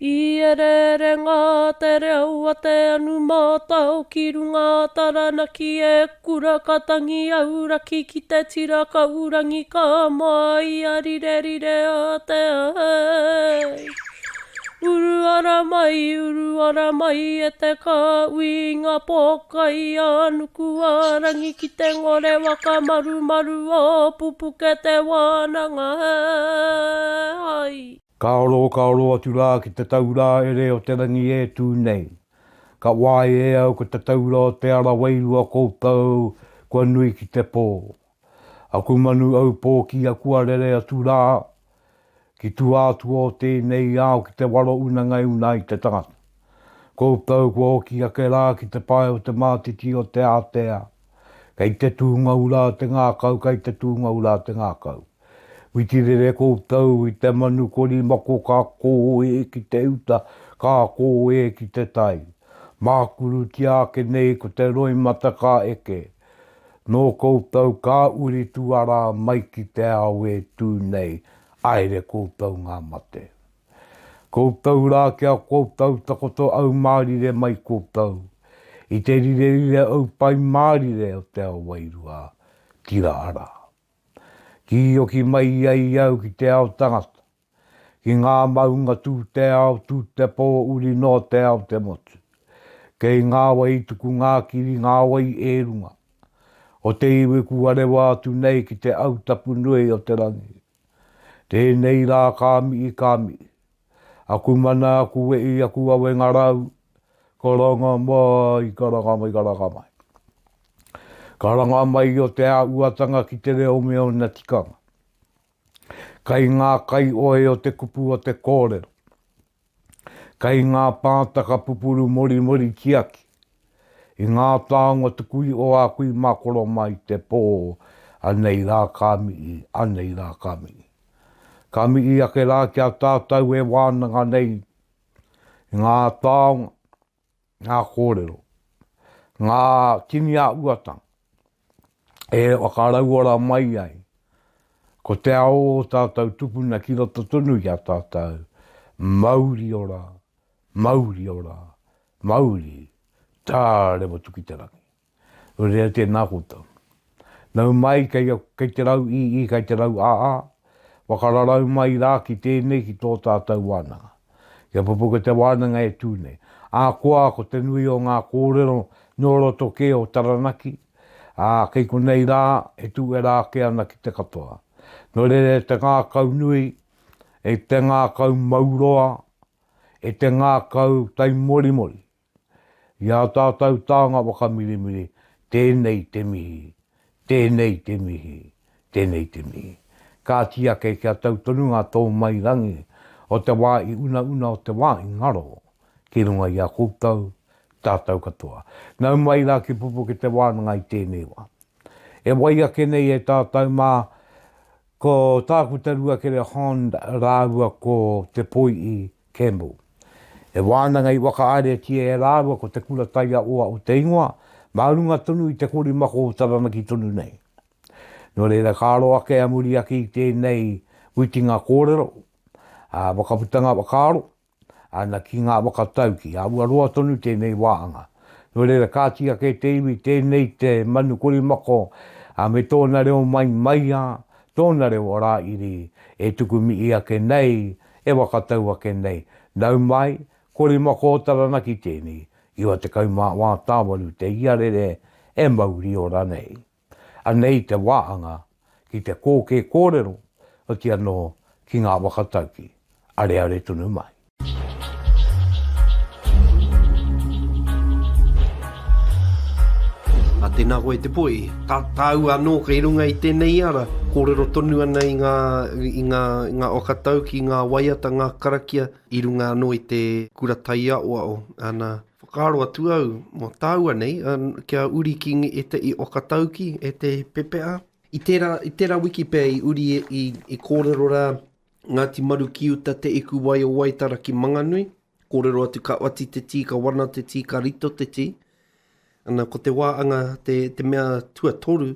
I ereere ngā te reo a te anu mātao ki runga a Taranaki e kura ka tangi auraki ki te tira kaurangi ka māia rirerire a te ai. Uru ara mai, uru ara mai e te kāhui i ngā pōkai a nuku a rangi ki te ngore waka marumaru o Pupuke te wānanga ai. Ka oro, ka oro atu rā ki te taura ere o te rangi e tū nei. Ka wāi e au ko te taura o te ara wairua koutou kua nui ki te pō. Aku manu aupō ki aku arere atu rā, ki tua atu o tēnei ao ki te waro unanga e una ai te tangata. Koutou kua hoki ake rā ki te pae o te mātiti o te ātea. Kei te tūngou rā te ngākau, kei te tūngou rā te ngākau. Whitirere koutou i te manu korimako ka kō e ki te uta, ka kō e ki te tai. Mākurutia ake nei ko te roimata ka eke. Nō koutou ka uri tuarā mai ki te ao e tū nei, aere koutou ngā mate. Koutou rā ki a koutou takoto aumārire mai koutou, i te rirerire aupai mārire o te ao wairua, tira ara. Kīoki mai ai au ki te ao tangata, ki ngā maunga tū te ao, tū te pō, uri noa te ao te motu. Kei ngā wai tuku ngā kiri, ngā wai e runga. O te iwi kua rewa atu nei ki te au tapu nui o te rangi. Tēnei rā ka mihi, ka mihi. Aku mana, aku wehi, aku awenga rau, karanga mai, karanga mai, karanga mai. Karanga mai o te āhuatanga ki te reo me ōna tikanga. Kai ngā kaioe o te kupu o te kōrero. Kai ngā pātaka pupuru morimori tiaki. I ngā taonga tuku iho a kui mā koro mā i te pō, anei rā ka mihi, anei rā ka mihi. Ka mihi ake rā ki a tātou e wānanga nei i ngā taonga, ngā kōrero, ngā tini āhuatanga e whakarauora mai ai ko te ao o tātou tupuna ki roto tonu i a tātou, mauri ora, mauri ora, mauri tārewa tuki te rangi. Nō reira tēnā koutou. Nau mai kei, kei te rau ii, kei te rau aa, whakararau mai rā ki tēnei ki tō tātou wānanga. Kia pupuke te wānanga e tū nei. Ahakoa ko te nui o ngā kōrero nō roto kē o Taranaki, ā, kei konei rā e tūwhera ake ana ki te katoa. Nō reira e te ngākau nui, e te ngākau mauroa, e te ngākau taimorimori, I ā tātou tānga whakamirimiri, tēnei te mihi, tēnei te mihi, tēnei te mihi. Kāti ake kia tau tonu ngā tōmairangi o te wā i unauna o te wā i ngaro ki runga i a koutou, tātou katoa. Nau mai rā ki Pupuke te wānanga i tēnei wā. E wai ake nei e tātou mā, ko Tākuta Ruakere Hond rāua ko Te Poi'i Campbell. He wānanga i whakahaeretia e rāua ko Te Kura Taiaoa o te ingoa, mā runga tonu i te korimako o Taranaki tonu nei. Nō reira ka aro ake a muri ake i tēnei whitinga kōrero, ā, whakaputanga whakaaro, ana ki ngā whakatauki, ā, ua roa tonu tēnei wāhanga. Nō reira kāti ake te iwi, tēnei te manu korimako, ā, me tōna reo maimaia, tōna reo rāiri e tuku mihi ake nei, E whakatau ake nei, nau mai, korimako o Taranaki tēnei, 94 tāwaru te iarere e mauri ora nei. Anei te wāhanga ki te kōkē kōrero, oti anō ki ngā whakatauki, areare tonu mai. A tēnā koe te poi, tā, tāua anō kei runga i tēnei ara, kōrero tonu ana i ngā, i ngā, i ngā whakatauki, ngā waiata, ngā karakia, i runga anō i te kura taiaoao, ana, whakaaro atu au mō tāua nei, kia uri ki ētahi whakatauki, ētahi pepeha. I tērā, i tērā wiki pea i uri, i, i kōrero rā Ngāti Maru ki uta Te Iku Wai o Waitara ki Manganui. Kōrero atu ka wati te tī, ka wana te tī, ka rito te tī. Ana, ko te wā anga te, te mea tuatoru,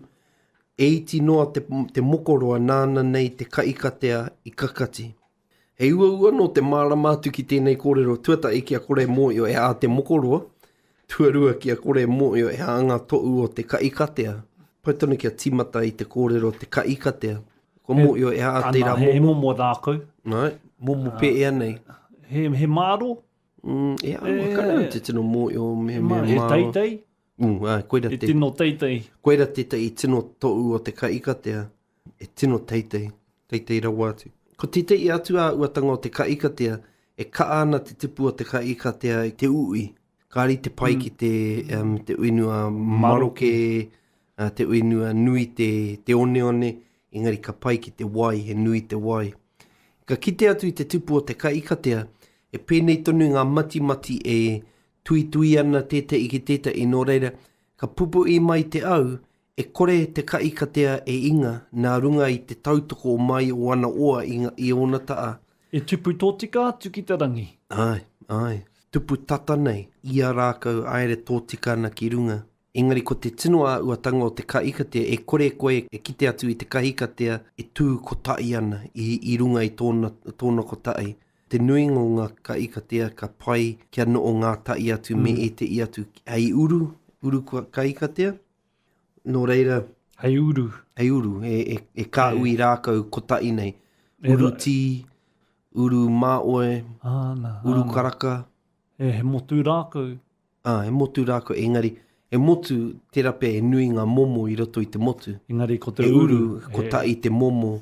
e iti noa te, te mokoroa nāna nei te kaikatea i kakati. He uaua nō te mārama atu ki tēnei kōrero, tuatahi kia kore mōhio e ā te mokoroa, tuarua kia kore mōhio e ā ngā tohu o te kaikatea. Pai tonu kia tīmata i te kōrero te kaikatea. Kua mōhio e ā tērā momo. Ana, he momo rākau. Nā, momo pēea nei. He, he māro. Mm, e ā, mm, ka rau te tino mōhio me me māro. He teitei. Mm, ā, koira te. He tino teitei. Koira tētahi tino tohu o te kaikatea. E tino teitei, teitei rawa atu. Ko tētahi atu āhuatanga o te kaikatea, e kaha ana te tipu o te kaikatea i te ui. Kāre i te pai mm. ki te, um, te uinua maroke, uh, te uinua nui te, te oneone, engari ka pai ki te wai, he nui te wai. Ka kite atu i te tupu o te kaikatea, e pēnei tonu ngā matimati e tuitui ana tētahi ki tētahi, nō reira, ka pupu'i mai te au, E kore te kaikatea e inga nā runga i te tautoko mai o ana oa i, i ōna ta'a. E tupu tōtika atu ki te rangi. Āe, āe. Tupu tata nei, ia rākau aere tōtika ana ki runga. Engari ko te tino āhuatanga o te kaikatea, e kore koe e kite atu i te kahikatea e tū kotahi ana i, i runga i tōna, tōna kotahi. Te nuinga o ngā kaikatea ka pai kia noho ngātahi atu me ētehi atu hei uru, uru kahikatea. Nō reira. Hei uru. Hei uru, e, e, e kāhui rākau kotahi nei. Uru tī, uru māoe, āna, uru karaka. E, he motu rākau. Ā, he motu rākau, engari, he motu, tērā pea he nui ngā momo i roto i te motu. Engari ko te uru. He uru, kotahi te momo.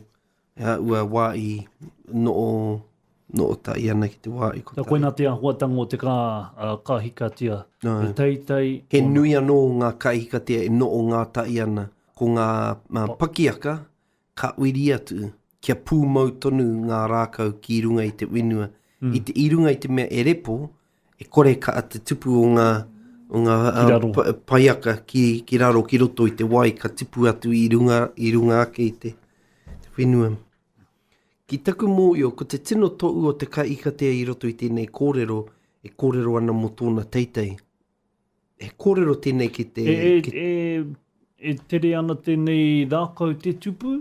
Ea ua wā i noo, noo tahi ana ki te wā i kotahi. Koina te ahuatanga o te kā, kahikatea, he teitei. He nui anō ngā kahikatea e noo ngātahi ana. Ko ngā pakiaka ka wiri atu kia pūmau tonu ngā rākau ki runga i te whenua. I te, i runga i te mea e repo, e kore ka te tupu o ngā, o ngā uh, paiaka ki, ki raro ki roto i te wai ka tipu atu i runga, i runga ake i te, te whenua. Ki taku mōio, ko te tino tohu o te kaikatea i roto i tēnei kōrero e kōrero ana mō tōna teitei. He kōrero tēnei ki te... E, e, ki... e, e tere ana tēnei rākau te tupu?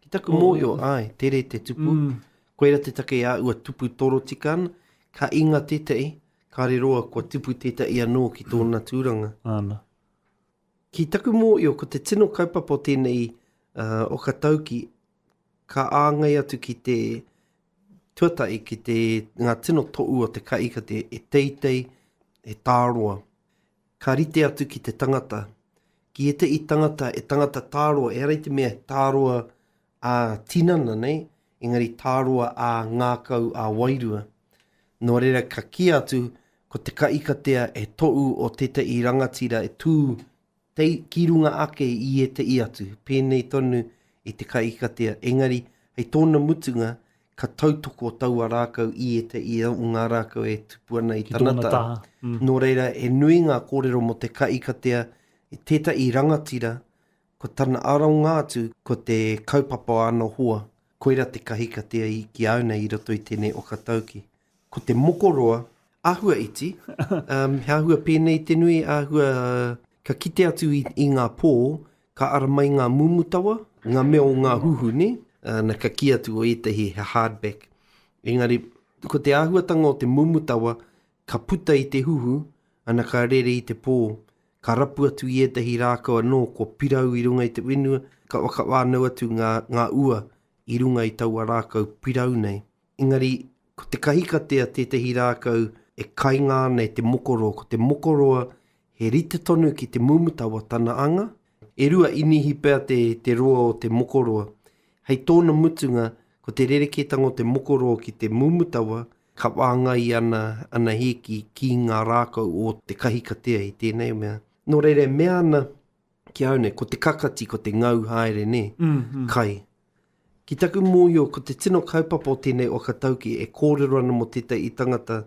Ki taku mōhio, āe, tere te tupu. Mm. Koira te take a ua tupu torotika ana, ka inga tētahi, kāre roa kua tupu tētahi anō ki tōna tūranga. Āna. Ki taku mōhio, ko te tino kaupapa o tēnei uh, okatauki, ka āngai atu ki te tuatahi ki te, ngā tino tohu o te kaikate e teitei, e tāroa. Ka rite atu ki te tangata. Ki ētahi tangata e tangata tāroa, ehara i te mea he tāroa ā-tinana nei, engari tāroa ā-ngākau, ā-wairua. Nō reira ka kīia atu ko te kaikatea e tohu o tētahi rangatira e tū Tei, ki runga ake i ētehi atu, pēnei tonu i te kaikatea, engari hei tōna mutunga ka tautoko taua rākau i ētehi o ngā rākau e tupu ana i tana taha. taha. Mm. Nō reira, he nui ngā kōrero mō te kaikatea, tētahi rangatira, ko tana aronga atu ko te kaupapa o ana hoa, koira te kahikatea i ki au nei i roto i tēnei okatauki. Ko te mokoroa, āhua iti, um, he āhua pēnei te nui, āhua ka kite atu i, i ngā pō, ka ara mai ngā mumutawa, ngā mea o ngā huhu, ne? Uh, na ka kī atu o ētahi he hardback. Engari, ko te āhuatanga o te mumutawa, ka puta i te huhu, ana ka rere i te pō, ka rapu atu i ētahi rākau anō kua pirau i runga i te whenua, ka whakawhānau atu ngā, ngā ua i runga i taua rākau pirau nei. Engari, ko te kahikatea tētahi rākau e kainga ana e te mokoroa. Ko te mokoroa he rite tonu ki te mumutawa tana anga. E rua inihi pea te, te roa o te mokoroa. Hei tōna mutunga, ko te rerekētanga o te mokoroa ki te mumutawa, ka whāngai ana, ana hēki ki ngā rākau o te kahikatea i tēnei mea. Nō reira, e mea ana ki a au nei, ko te kakati, ko te ngau haere, nē, mm -hmm. kai. Ki taku mōhio, ko te tino kaupapa o tēnei whakatauki e kōrero ana mō tētahi tangata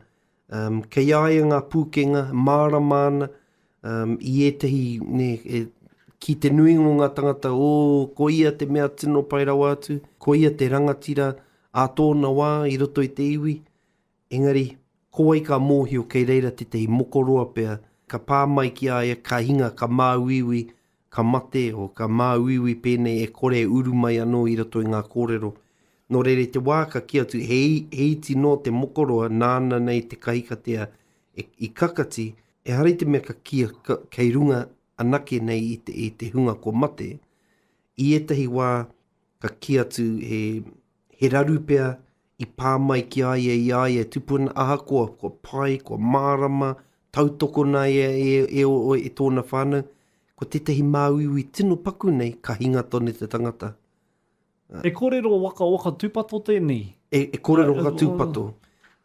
um, kei a ia ngā pūkenga, mārama ana um, i ētahi, nē, e, ki te nuinga o ngā tangata, o, oh, ko ia te mea tino pai rawa atu, ko ia te rangatira ā tōna wā i roto i te iwi, Engari, ko wai ka mōhio kei reira tētahi mokoroa pea, ka pā mai ki a ia, ka hinga, ka māuiui, ka mate, o ka māuiui pēnei e kore e uru mai anō i roto i ngā kōrero. Nō reira i te wā ka kī atu he, he iti noa te mokoroa nāna nei te kahikatea e, i kakati, ehara i te mea ka kīia ka, kei runga anake nei i te, i te hunga kua mate. I ētahi wā ka kī atu he, he raru pea i pā mai ki a ia i a ia e tupu ana, ahakoa kua pai, kua mārama, tautokona e, e, e, e, e tōna whānau, ko tētahi māuiui tino paku nei ka hinga tonu te tangata. He kōrero waka waka tūpato tēnei. E, e kōrero waka tūpato.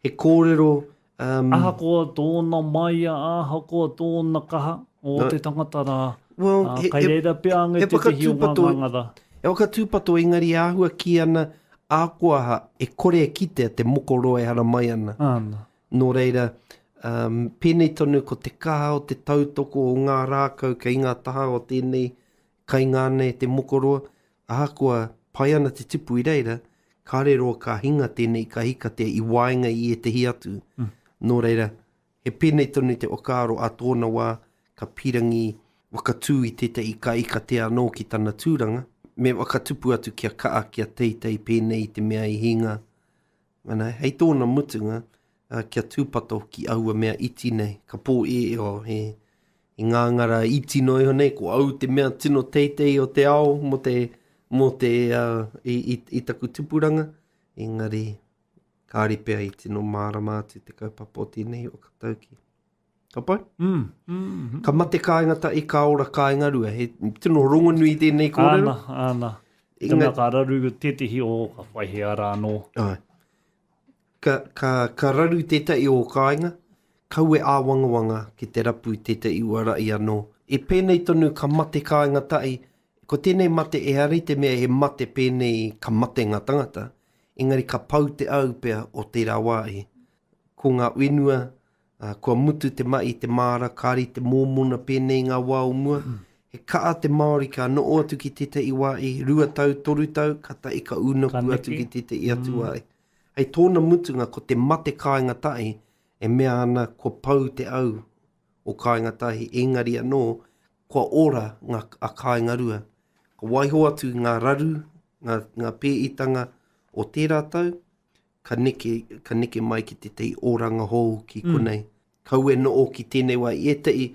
He kōrero... Um, ahakoa tōna maia, ahakoa tōna kaha o no, te tangata rā, well, uh, kai reira pea ange tētehi o ngā ngangara. He waka tūpato engari āhua kī ana, ahakoa aha, e kore e kitea te mokoroa e haramai ana. Ana. Nō reira, um, pēnei tonu ko te kaha o te tautoko o ngā rākau kei ngā taha o tēnei kainga ana e te mokoroa, Ahakoa pai ana te tipu i reira, kāre roa ka hinga tēnei kahikatea i waenga i ētehi atu. Nō reira, he pēnei tonu te whakaaro ā tōna wā ka pīrangi whakatū i tētehi kahikatea anō ki tana tūranga, me whakatupu atu kia kaha, kia teitei pēnei i te mea i hinga. Ana, hei tōna mutunga, kia tūpato ki aua mea iti nei, ka pō-e-e-o, he, he ngāngara iti noa iho nei, ko au te mea tino teitei o te ao mō te, mō te, uh, i, i, i taku tupuranga, engari kāre pea i tino mārama atu te kaupapa o tēnei whakataukī. Ka pai? Mm. Mm -hmm. Ka mate kāinga tahi, ka ora kāinga rua. He tino rongonui tēnei kōrero. Āna, āna. Te mea ka raru tētehi o, ka whai he ara anō. Ai. Ka, ka, ka raru tētahi o kāinga, kaua e āwangawanga ki te rapu i tētahi uara i anō. E pēnei tonu ka mate kāinga tahi, ko tēnei mate ehara i te mea he mate pēnei ka mate ngā tangata, engari ka pau te au pea o tērā wā i. Ko ngā whenua, ā, kua mutu te mahi i te māra, kāre i te mōmona pēnei i ngā wā o mua. He kaha te Māori ka noho atu ki tētahi wā i rua tau, toru tau, kātahi ka ūnaku atu ki tētahi atu wā i. Hei tōna mutunga ko te mate kāinga tahi e mea ana kua pau te au o kāinga tahi engari anō kua ora ngā a kāinga rua. Ka waiho atu ngā raru, ngā, ngā pēitanga o tērā tau, ka neke, ka neke mai ki tētahi oranga hou ki mm. konei. Mm. Kaua e noho ki tēnei wā. I ētahi,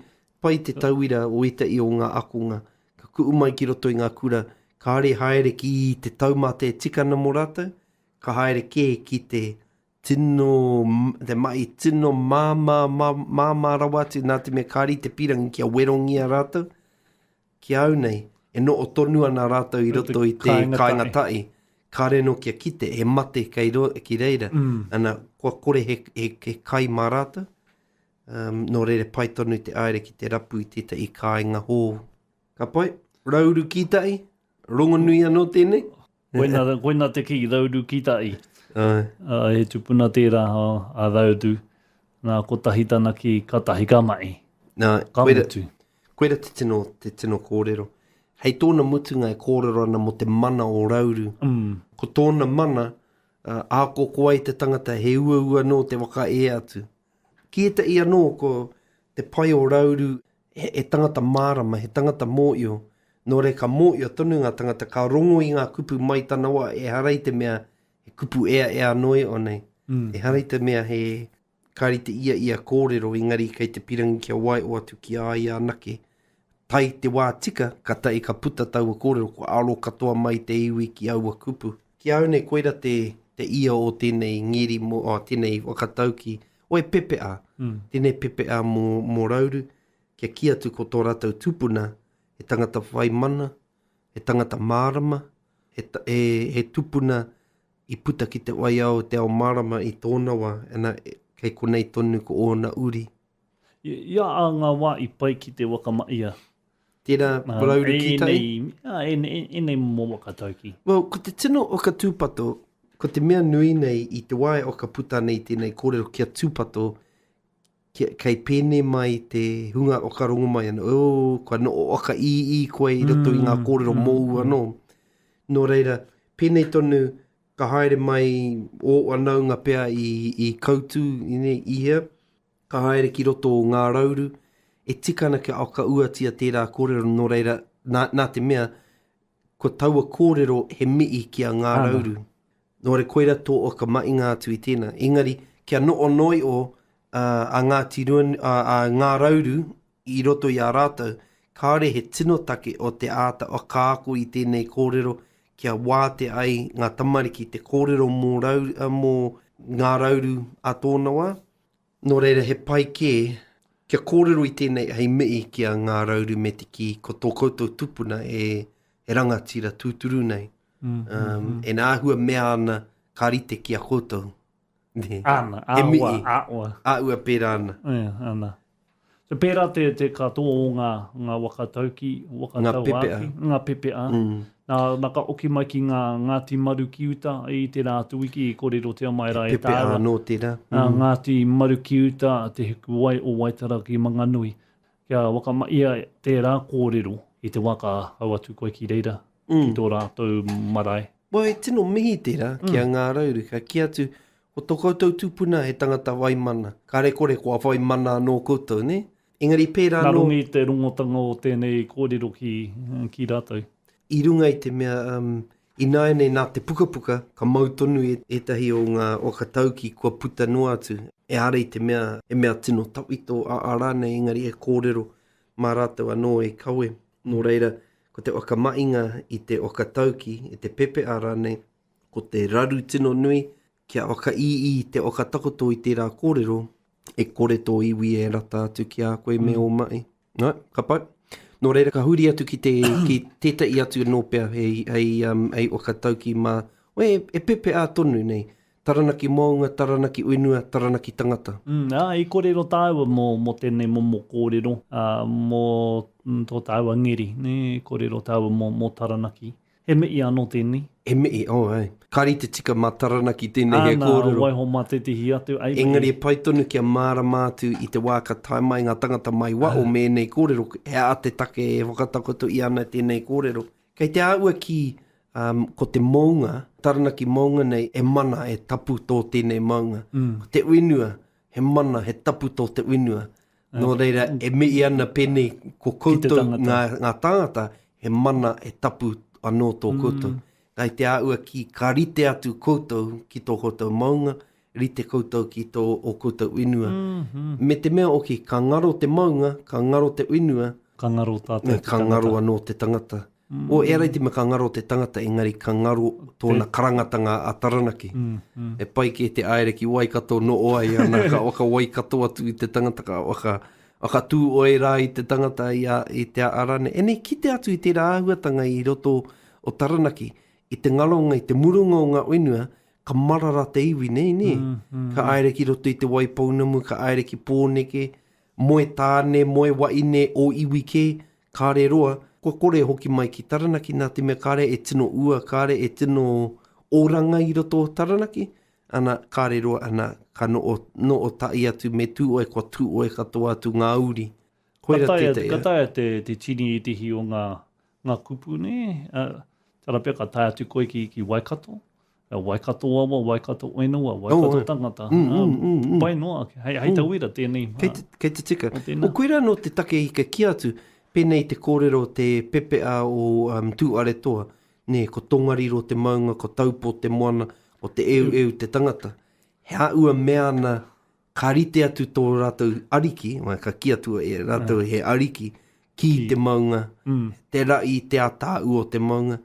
pai te tauira o ētahi o ngā akonga, ka ku'u mai ki roto i ngā kura, kāre haere ki te taumata e tika ana mō rātou, ka haere kē ki te tino, te mahi tino māmā, mā, māmā rawa atu, nā te mea kāre i te pīrangi kia werongia rātou. Ki a au nei, e noho tonu ana rātou i roto i te kāinga tahi, kāre anō kia kite, he mate kei ro, ki reira, mm. ana, kua kore he, he, he kai mā rātou, um, nō reira pai tonu te aere ki te rapu i tētahi kāinga hou. Ka pai, rauru ki tahi, rongonui anō tēnei. Koina, koina te kī, rauru ki tahi. Ai. Uh, he tupuna tērā a Rauru. Nā, kotahi tana kī, katahi ka mahi. Nā, ka koira, mutu. Koira te tino, te tino kōrero. Hei tōna mutunga e kōrero ana mō te mana o Rauru. Mm. Ko tōna mana, uh, ahakoa ko wai te tangata, he uaua nō te whakaea atu. Ki ētahi anō, ko te pai o Rauru, he, he tangata mārama, he tangata mōio. Nō reira, ka mōio tonu ngā tangata, ka rongo i ngā kupu mai tana wā, ehara i te mea he kupu eaea anō e nei. Mm. Ehara i te mea he ka rite ia ia kōrero, engari kei te pirangi kia waeo atu ki a ia anake. Tae te wā tika, ka tae ka puta taua kōrero, kua aro katoa mai te iwi ki aua kupu. Ki a au nei, koira te, te ia o tēnei ngeri, mō, oh, tēnei whakatauki, o e pepe'a, mm. tēnei pepe'a mō, mō Rauru, kia kī atu ko tō rātou tupuna, he tangata whai mana, he tangata mārama, he, he, he tupuna i puta ki te waiao o te ao mārama i tōna wā, ana, kei konei tonu ko ōna uri. I a a ngā wā i pai ki te waka maia. Tērā Rauru ki tai? Ēnei, ēnei momo waka tauki. Well, ko te tino waka tūpato, ko te mea nui nei i te wā e waka puta nei tēnei kōrero kia tūpato, kia, kei pēnei mai te hunga whakarongo mai ana, oh, kua noho whakaīī koe i roto i ngā mm, kōrero mm, mōu mm. anō. Nō reira, pēnei tonu, ka haere mai ō whanaunga pea i, i Kautu, i, nei, i hea, ka haere ki roto o Ngā Rauru, e tika ana kia whakauatia tērā kōrero, nō reira, nā, nā te mea, ko taua kōrero he mihi ki a Ngā Rauru. Nō reira, koira tō whakamahinga atu i tēnā. Engari, kia noʻonoiʻo a Ngāti Ruanui, a Ngā Rauru i roto i a rātou, kāore he tino take o te āta whakaako i tēnei kōrero kia wātea ai ngā tamariki te kōrero mō, rau, mō Ngā Rauru a tōna wā. Nō reira, he pai kē kia kōrero i tēnei hei mihi ki a Ngā Rauru me te kī ko tō koutou tupuna e, e rangatira tūturu nei. Mm, um, mm, mm. E āhua mea ana ka rite ki a koutou. Ana, āua, āua. Āua pērā ana. Yeah, ana. So pērā te, te katoa o ngā, ngā waka tauki, waka ngā pepea. Ngā pepea. Mm. Nā, nā ka oki mai ki ngā Ngāti Maru ki uta i tērā atu wiki i kōrerotia mai rā e tāua. Pepea anō tērā. Mm. Ngāti Maru ki uta, te hikuwai o Waitara ki Manganui. Kia wakamahia tērā kōrero i te wā ka hau atu koe ki reira, mm. ki tō rātou marae. Well, he tino mihi tērā mm. ki a Ngā Rauru. Ka kī atu, ko tō koutou tupuna he tangata whai mana. Kāre kore kua whai mana anō koutou, nē? Engari pērā anō... Nā runga i te rongotanga o tēnei kōrero ki, ki rātou. I runga i te mea, um, ināianei nā te pukapuka, ka mau tonu ētahi o ngā whakataukī kua puta noa atu. Ehara i te mea, he mea tino tawhito a, a rānei, engari he kōrero mā rātou anō e kawe. Nō reira, ko te whakamahinga i te whakataukī, i te pepea rānei, ko te raru tino nui, kia whakaiī te whakatakoto i tērā kōrero, e kore tō iwi e rata atu ki a koe me ō mahi. Nā, ka pai. Nō reira, ka huri atu ki, te, ki tētahi atu anō pea hei, hei, um, hei whakataukī mā, e, e pepea tonu nei, Taranaki mounga, Taranaki whenua, Taranaki tangata. Mm, ā, i kōrero tāua mō, mō tēnei momo kōrero, ā, mō tō tāua ngeri, nē, i kōrero tāua mō, mō Taranaki. He mihi anō tēnei. He mihi, oh, āe. Ka rite tika mā Taranaki tēnei he kōrero. Āna, waiho mā tētehi atu, ai mihi. Engari e pai tonu kia mārama atu i te wā ka tae mai ngā tangata mai waho me ēnei kōrero, he aha te take e whakatakoto ia ana tēnei kōrero. Kei te āhua kī, um, ko te mounga, Taranaki mounga nei, e mana, e tapu tō tēnei mounga. Mm. Ko te whenua, he mana, he tapu tō te whenua. Nō reira, e mihi ana pēnei ko koutou ngā, ngā tāngata, he mana, he tapu anō tō koutou. Mm. Kai te āhua ki, ka rite atu koutou ki tō koutou maunga, rite koutou ki tō o koutou whenua. Mm -hmm. Me te mea oki, ka ngaro te maunga, ka ngaro te whenua, ka ngaro tātou te tangata. Ka ngaro anō te tangata. Mm. O, ehara i te mea ka ngaro te tangata, engari ka ngaro tōna karangatanga a Taranaki. Mm, mm. E pai kē te aere ki Waikato no oai ana, ka waka Waikato atu i te tangata, ka waka, waka tū oe rā i te tangata i, a, i te arane. Ene, kite atu i tērā āhuatanga i roto o Taranaki, i te ngaronga, i te murunga o ngā whenua, ka marara te iwi nei, nē? Mm, mm. Ka aere ki roto i te Waipounamu, ka aere ki Pōneke, moe tāne, moe waine o iwi kē, Kāre roa, kua kore e hoki mai ki Taranaki nā te mea kāre e tino ua, kāre e tino oranga i roto o Taranaki, ana, kāre roa, ana, ka noo, noo tahi atu me tū oe, kua tū oe katoa atu ngā uri. Koira ka taea, tētahi, ka taea te, te tini ētehi o ngā, ngā kupu, nē? Uh, tērā pea ka tae atu koe ki, ki Waikato, Waikato awa, Waikato whenua, Waikato oh, tangata. Mm, mm, mm, mm. Pai noa, hei, hei mm. tauira tēnei. Kei te, kei te tika. O koira anō te take i ka kī atu, pēnei te kōrero te pepea o um, Tūaretoa, nē, ko Tongariro te maunga, ko Taupo te moana, ko Te Eueu te tangata. He āua mea ana, ka rite atu tō rātou ariki, ka kī atu e rātou he ariki, ki te maunga, mm. te ra'i, te atāu o te maunga,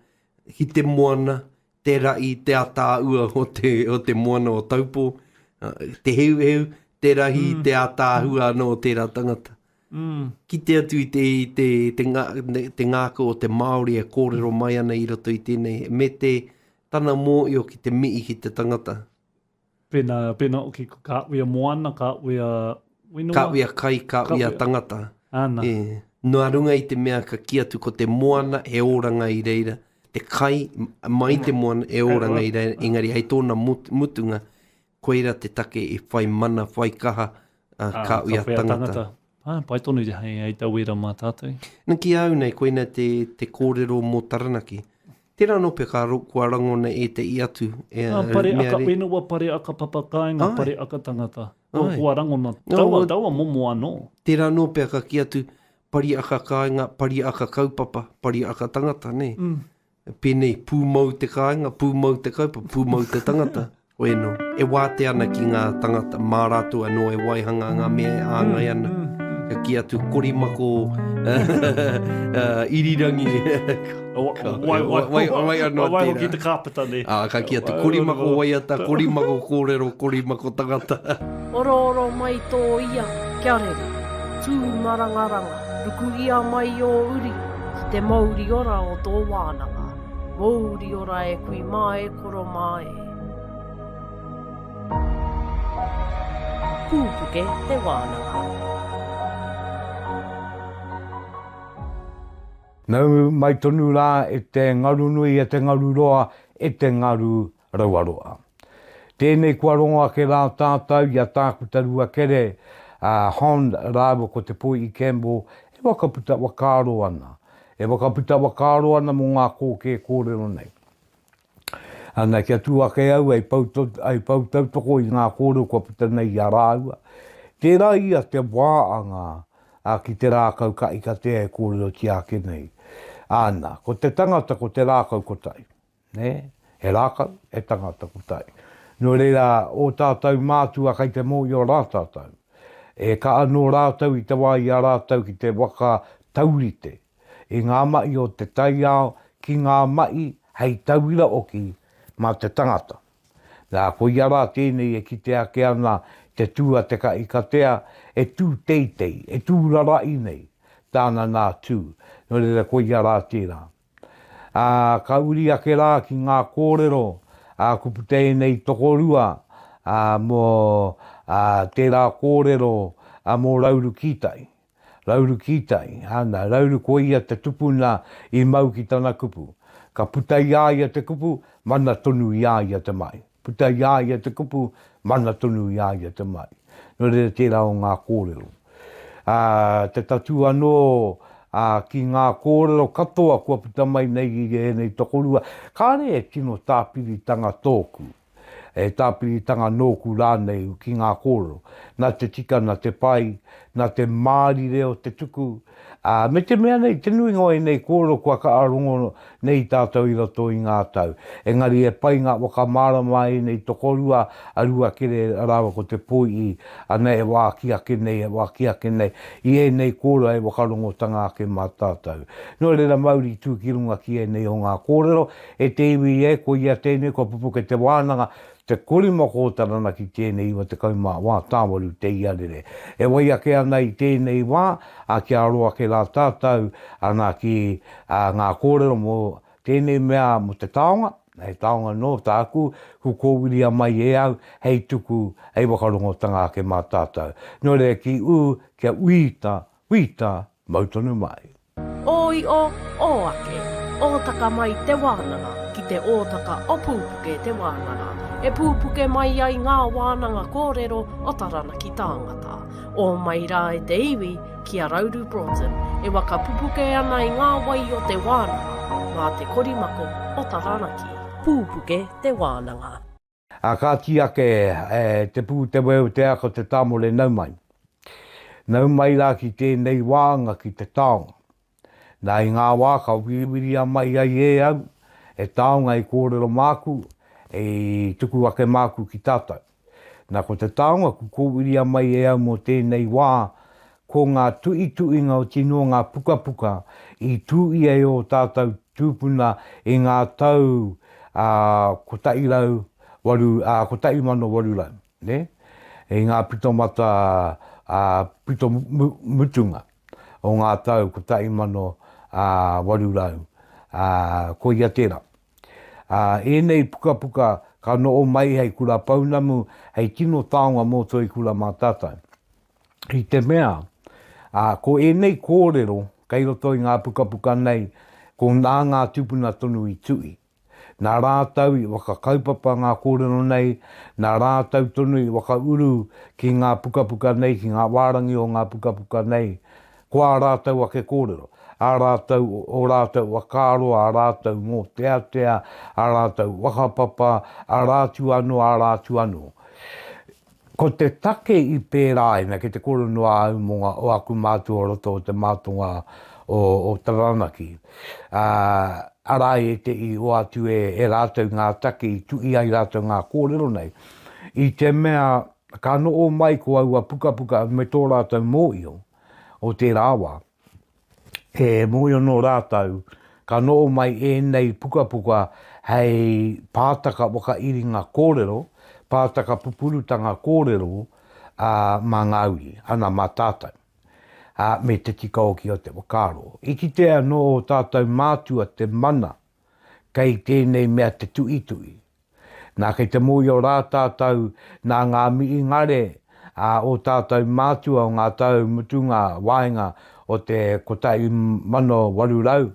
ki te moana, te rahi, te ataahua o te, o te moana o Taupo, te heuheu, te rahi, mm. te ataahua anō o tērā tangata. Mm. Kite atu i te, i te, te, ngā, te ngākau o te Māori e kōrero mai ana i roto i tēnei, me te tana mōio ki te mihi ki te tangata. Pēnā, pēnā hoki ko ka uia moana, ka uia whenua. Ka uia kai, ka uia tangata. Ana. E, nā runga i te mea ka kī atu ko te moana he oranga i reira, te kai mai te moana e oranga i reira, engari hei tōna mutunga, koira te take i whai mana, whai kaha uh, ka uia tangata. tangata. Ah, pai tonu te hei, hei tauira mā tātou. Na ki au nei, koina te, te kōrero mō Taranaki. Tērā anō pea ka, kua rangona e te i atu. E, ah, pare aka whenua, pare aka papa kāinga, pare aka tangata. Kua, kua rangona, taua, taua momo anō. Tērā anō pea ka kī atu, pari aka kāinga, pari aka kaupapa, pari aka tangata, nē? Mm. Pēnei, pūmau te kāinga, pūmau te kaupapa, pūmau te tangata. Hoi anō, e wātea ana ki ngā tangata, mā rātou anō e waihanga ngā mea e āngai ana. Ka kī atu, korimako irirangi. Wai, wai, wai, wai anō wai hoki te kāpeta nei. Ā, ka kī atu, korimako waiata, korimako kōrero, korimako tangata. Orooro mai tō ia, kia rere. Tū marangaranga, ruku ia mai ō uri ki te mouri ora o tō wānanga. Mouri ora e kui mā e koro mā e. Pūpuke te wānanga. Nau mai tonu rā e te ngaru nui, e te ngaru roa, e te ngaru rauaroa. Tēnei kua rongo ake rā tātou i a Tākuta Ruakere, a Hond rāua ko Te Poi'i Campbell e whakaputa whakaaro ana, e whakaputa whakaaro ana mō ngā kōkē kōrero nei. Ana, kia tū ake au hei pou, hei pou tautoko i ngā kōrero kua puta nei i a rāua. Tērā ia te wāanga a ki te rākau kahikatea e kōrerotia ake nei. Ana, ko te tangata ko te rākau kotahi. Nē? He rākau, he tangata kotahi. Nō reira, ō tātou mātua kei te mōhio rā tātou. E kaha nō rātou i te wā i a rātou ki te waka taurite i ngā mahi o te taiao ki ngā mahi hei tauira hoki mā te tangata. Nā, koia rā tēnei e kite ake ana te tū a te kahikatea e tū teitei, e tū rara'i nei tāna nā tū. Nō reira, koia rā tērā. Ā, ka uri ake rā ki ngā kōrero, ā, kua puta ēnei tokorua, ā, mō, ā, tērā kōrero, ā, mō Rauru Kītai. Rauru Kītai, āna, Rauru ko ia te tupuna i mau ki tana kupu. Ka puta i a ia te kupu, mana tonu i a ia te mahi. Puta i a ia te kupu, mana tonu i a ia te mahi. Nō reira tērā o ngā kōrero. Ā, te tatū anō, ā, ki ngā kōrero katoa kua puta mai nei i ēnei tokorua, kāre e tino tāpiritanga tōku, e tāpiritanga nōku rānei ki ngā kōrero. Nā te tika, nā te pai, nā te mārire o te tuku, ā, me te mea nei, te nuinga o ēnei kōrero kua kaha rongo nei tātou i roto i ngā tau. Engari e pai ngā whakamārama a ēnei tokorua, a Ruakere rāua ko Te Poi'i, ana e wāki ake nei, e wāki ake nei, i ēnei kōrero hei whakarongotanga ake mā tātou. Nō reira mauri tū ki runga ki ēnei o ngā kōrero, e te iwi e, koia tēnei kua pupuke te wānanga, Te korimako o Taranaki tēnei 94 tāwaru te iarere. E wai ake ana i tēnei wā, ā, kia aro ake rā tātou, ana ki ngā kōrero mō tēnei mea mō te taonga, he taonga nō tāku, ku kōwiria mai e au hei tuku, hei whakarongotanga ake mā tātou. Nō reira ki ū, kia uita, uita, mau tonu mai. Ō io, ō ake, ōtaka mai te wānanga ki te ōtaka o Pūpuke te wānanga, e pūpuke mai ai ngā wānanga kōrero o Taranaki tāngata. Ō mai rā e te iwi ki a Rauru Broughton e waka pupuke ana i ngā wai o te wānanga mā te korimako o Taranaki. Pūpuke te wānanga. Ā, kāti ake te pū te weu te aka te tāmore nau mai. Nau mai rā ki tēnei wāanga ki te taonga. Nā i ngā wā ka wiriwiria mai ai e au, he taonga i kōrero māku, i tuku ake māku ki tātou. Nā ko te taonga ku kōwiria mai e au mō tēnei wā, ko ngā tuituinga oti noa ngā pukapuka i tūia e ō tātou tūpuna i ngā tau 108, 1800, nē? I ngā pitomata, pito mutunga o ngā tau 1800, koia tērā. Ēnei pukapuka ka noho mai hei kura pounamu, hei tino taonga mō Toi Kura mā tātou. I te mea, ā, ko ēnei kōrero kei roto i ngā pukapuka nei, ko nā ngā tūpuna tonu i tuhi. Nā rātou i whakakaupapa ngā kōrero nei, nā rātou tonu i whakauru ki ngā pukapuka nei, ki ngā wārangi o ngā pukapuka nei, ko ā rātou ake kōrero, ā rātou, ō rātou whakaaro, ā rātou mōteatea, ā rātou whakapapa, arā atu anō, arā atu anō. Ko te take i pērā ai, na, kei te kōrero noa au mō ngā, o aku mātua o roto o te mātonga o, o Taranaki. Ā, Arā ētehi i hoatu e, e rātou ngā take i tuhi ai rātou ngā kōrero nei, i te mea ka noho mai ko aua pukapuka me tō rātou mōhio o tērā wā, e mōhio nō rātou ka noho mai ēnei pukapuka hei pātaka whakairinga kōrero, pātaka pupurutanga kōrero, ā, mā ngā uri, ana mā tātou. ā, me te tika hoki o te whakaaro. I kitea anō ō tātou mātua te mana kei tēnei mea te tuituī. Nā, kei te mōhio rā tātou nā ngā miringare a ō tātou mātua o ngā tau mutunga waenga o te 1800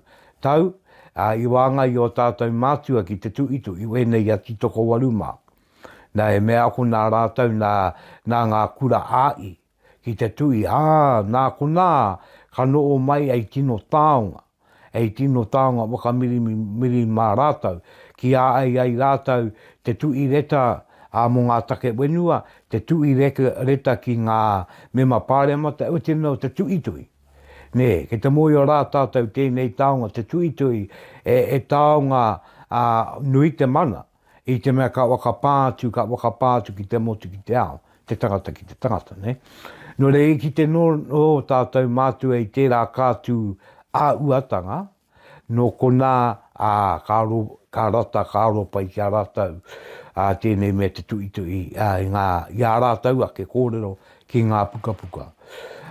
tau, ā, i wāngai i ō tātou mātua ki te tuituī wēnei a Titokowaru mā. Nā, he mea ako nā rātou nā, nā ngā kura ā-i. ki te tui, ā, nā konā ka noho mai ei tino taonga, ei tino taonga whakamirimiri mā rātou, ki a ai ai rātou te tui reta ā mō ngā take whenua, te tui reta ki ngā mema pāremata, otirā nō te tuitui. Nē, kei te mōhio rā tātou tēnei taonga, te tuitui, e, e taonga ā, nui te mana, I te mea ka whakapā atu, ka whakapā atu ki te motu, ki te ao, te tangata ki te tangata, nē. Nō reira, i kite nō, nō tātou mātua i tērā kātū ā-uatanga, nō konā, ā, ka aro, ka rata, ka aro pai ki a rātou, ā, tēnei mea te tuhituhi, ā, i ngā, i ā rātou ake kōrero ki ngā pukapuka.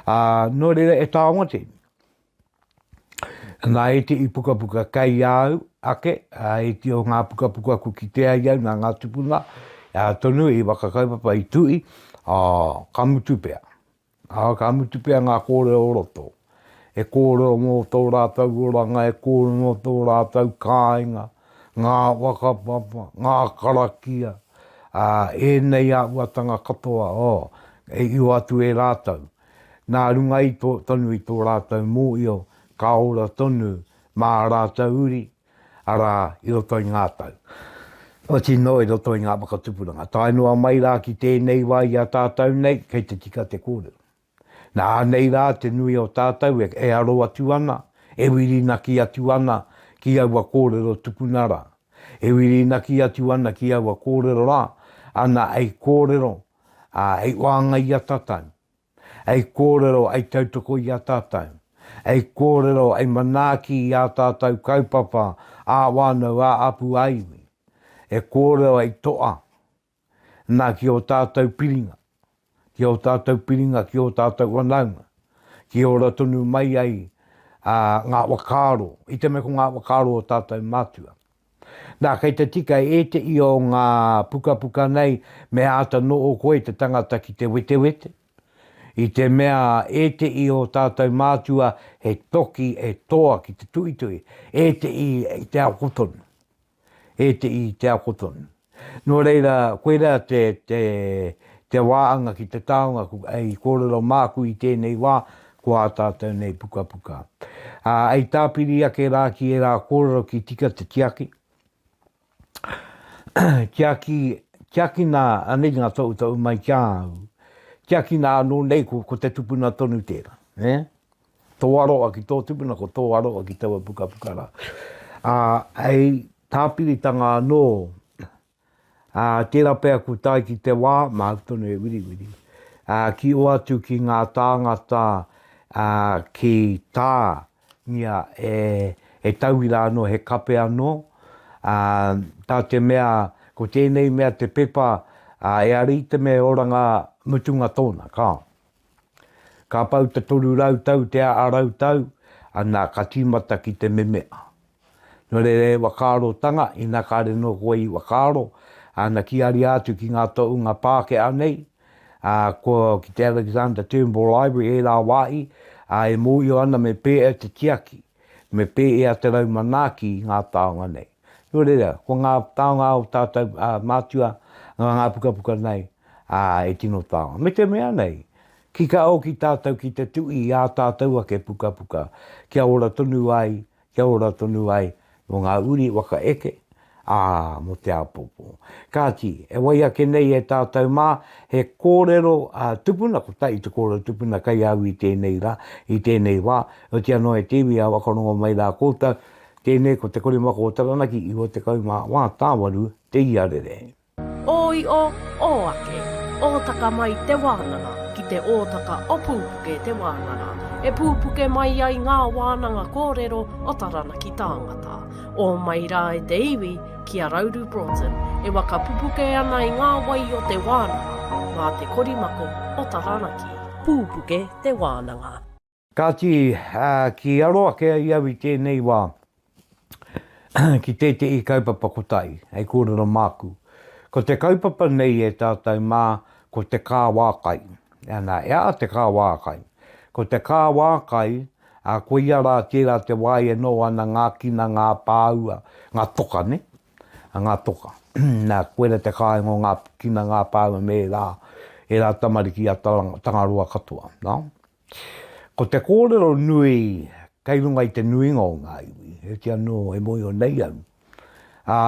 Ā, nō reira, e taonga tēnei. Nā ētehi pukapuka kei a au ake, ā, ētehi o ngā pukapuka kua kitea i au nā ngā tupuna, ā, tonu i waka kaupapa i tuhi, ā, ka mutu pea. Ā, ka mutu pea ngā kōrero o roto. E kōrero mō tō rātou oranga, e kōrero mō tō rātou kāinga, ngā whakapapa, ngā karakia, ā, ēnei āhuatanga katoa, ō, e io atu e rātou. Nā runga i tō, tonu i tō rātou mōhio ka ora tonu mā ā rātou uri, arā, i roto i ngā tau. Oti noa i roto i ngā whakatupuranga. Tae noa mai rā ki tēnei wā i a tātou nei, kei te tika te kōrero. Nā, anei rā te nui o tātou e, e aro atu ana, e whirinaki atu ana ki aua kōrero tupuna rā. E whirinaki atu ana ki aua kōrero rā, ana hei kōrero ā, hei wāngai i a tātou, hei kōrero, hei tautoko i a tātou, hei kōrero, hei manaaki i ā tātou kaupapa ā-whānau, ā-apu, ā-iwi, e kōrero, hei toa, nā, ki ō tātou piringa, ki ō tātou piringa, ki ō tātou whanaunga, ki ora tonu mai ai ā, ngā whakaaro, i te mea ko ngā whakaaro o tātou mātua. Nā, kei te tika ētehi o ngā pukapuka nei me āta noho koe te tangata ki te wetewete, i te mea ētehi o tātou mātua he toki, he toa ki te tuhituhi, ētehi i te ako tonu, ētehi i te ako tonu. Nō reira, koirā te, te, te wāanga ki te taonga i kōrero māku i tēnei wā, ko ā tātou nei pukapuka. Ā, hei tāpiri ake rā ki ērā kōrero ki tika te tiaki, tiaki, tiakina, anei ngā tohutohu mai ki a au, tiakina anō nei ko, ko te tupuna tonu tērā, nē? Tō aroha ki tō tupuna, ko tō aroha ki taua pukapuka rā. Ā, hei tāpiritanga anō, Ā, tērā pea kua tae ki te wā, māu tonu e wiriwiri, ā, ki oatu ki ngā tāngata, ā, ki tāngia e, he tauira anō, he kape anō, ā, tā te mea, ko tēnei mea te pepa, ā, e ara i te mea e oranga mutunga tōna, kāo. Ka pau te 300 tau, te ā rautau, ana, ka tīmata ki te memea. Nō reira e whakaarotanga, ina kāre nō koe i whakaaro, ana ki aria atu ki ngā tohunga Pākehā nei, ā, ko ki te Alexander Turnbull Library ērā wāhi, ā, e mōhio ana me pēhea te tiaki, me pēhea te rau manaaki i ngā taonga nei. Nō reira, ko ngā taonga o tātou ā, mātua, ngā, ngā pukapuka nei, ā, e tino taonga. Me te mea nei, ki ka oki tātou ki te tuhi i ā tātou ake pukapuka, kia ora tonu ai kia ora tonu ai mō ngā uri waka eke, ā, mō te āpōpō. Kāti, e wai ake nei e tātou mā, he kōrero ā, tupuna, kotahi te kōrero tupuna kei a au i tēnei rā, i tēnei wā, otirā noa e te iwi ā whakarongo mai rā koutou, Tēnei ko Te Korimako o Taranaki 94 tāwaru te iarere. Ō io, ō ake, ōtaka mai te wānanga ki te ōtaka o Pūpuke te wānanga, e pūpuke mai ai ngā wānanga kōrero o Taranaki tāngata. Ō mai rā e te iwi ki a Rauru Broughton e waka pupuke ana i ngā wai o te wānanga mā te korimako o Taranaki. Pūpuke te wānanga. Kāti, ki aro ake ai au i tēnei wā ki tētehi kaupapa kotahi hei kōrero māku. Ko te kaupapa nei e tātou mā, ko te kāwākai. Ana, e aha te kāwākai? Ko te kāwākai, ā, koia rā tērā te wā e noho ana ngā kina, ngā pāua, ngā toka, nē? Ngā toka. Nā, koira te kāinga o ngā kina, ngā pāua me ērā, ērā tamariki a Tangaroa katoa, nā? Ko te kōrero nui kei runga i te nuinga o ngā iwi, heoti anō e mōhio nei au, ā,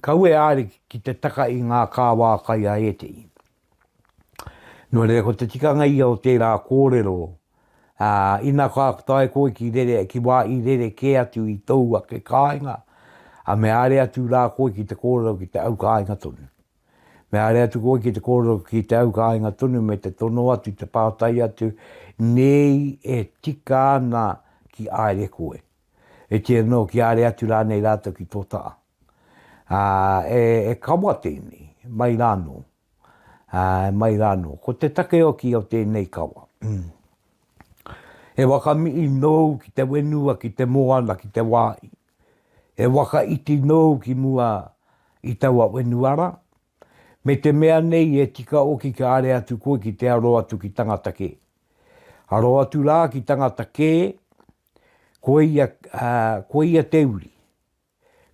kaua e āri ki te taka i ngā kāwā kai a ētehi. Nō reira, ko te tikanga ia o tērā kōrero, ā, ina ka tae koe ki rere, ki wā i rere kē atu i tōu ake kāinga, ā, me āre atu rā koe ki te kōrero ki te au kāinga tonu. Me haere atu koe ki te kōrero ki te au kāinga tonu me te tono atu, te pātai atu, nei e tika ana ki aere koe. E tia anō ki aere atu rānei rātou ki tō taha. Ā, e, e kawa tēnei, mai rānō. Ā, mai rānō. Ko te take hoki o tēnei kawa. He waka mihi nōu ki te whenua, ki te moana, ki te wāhi. He waka iti nōu ki mua i taua whenua rā, me te mea nei e tika oki ka are atu koe ki te aro atu ki tangata kē. Aro atu rā ki tangata kē, koia, koia te uri,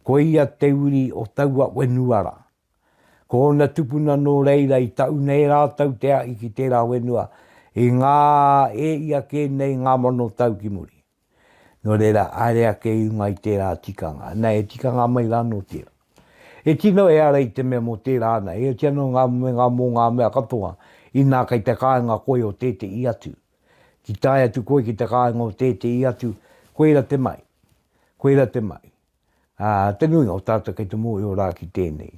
koia te uri o taua whenua rā. Ko ōna tupuna nō reira i tauna e rātou te ahi ki tērā whenua i ngā e ia kē nei ngā manotau ki muri. Nō reira, haere ake i runga i tērā tikanga. Nā, he tikanga mai rānō tērā. E tino e ara i te mea mō tērā ana, heoti anō ngā me ngā mō ngā mea katoa, inā kei te kāinga koe o tētehi atu. Ki tae atu koe ki te kāinga o tētehi atu, koira te mai. Koira te mai. Ā, te nuinga o tātou kei te mōhio rā ki tēnei.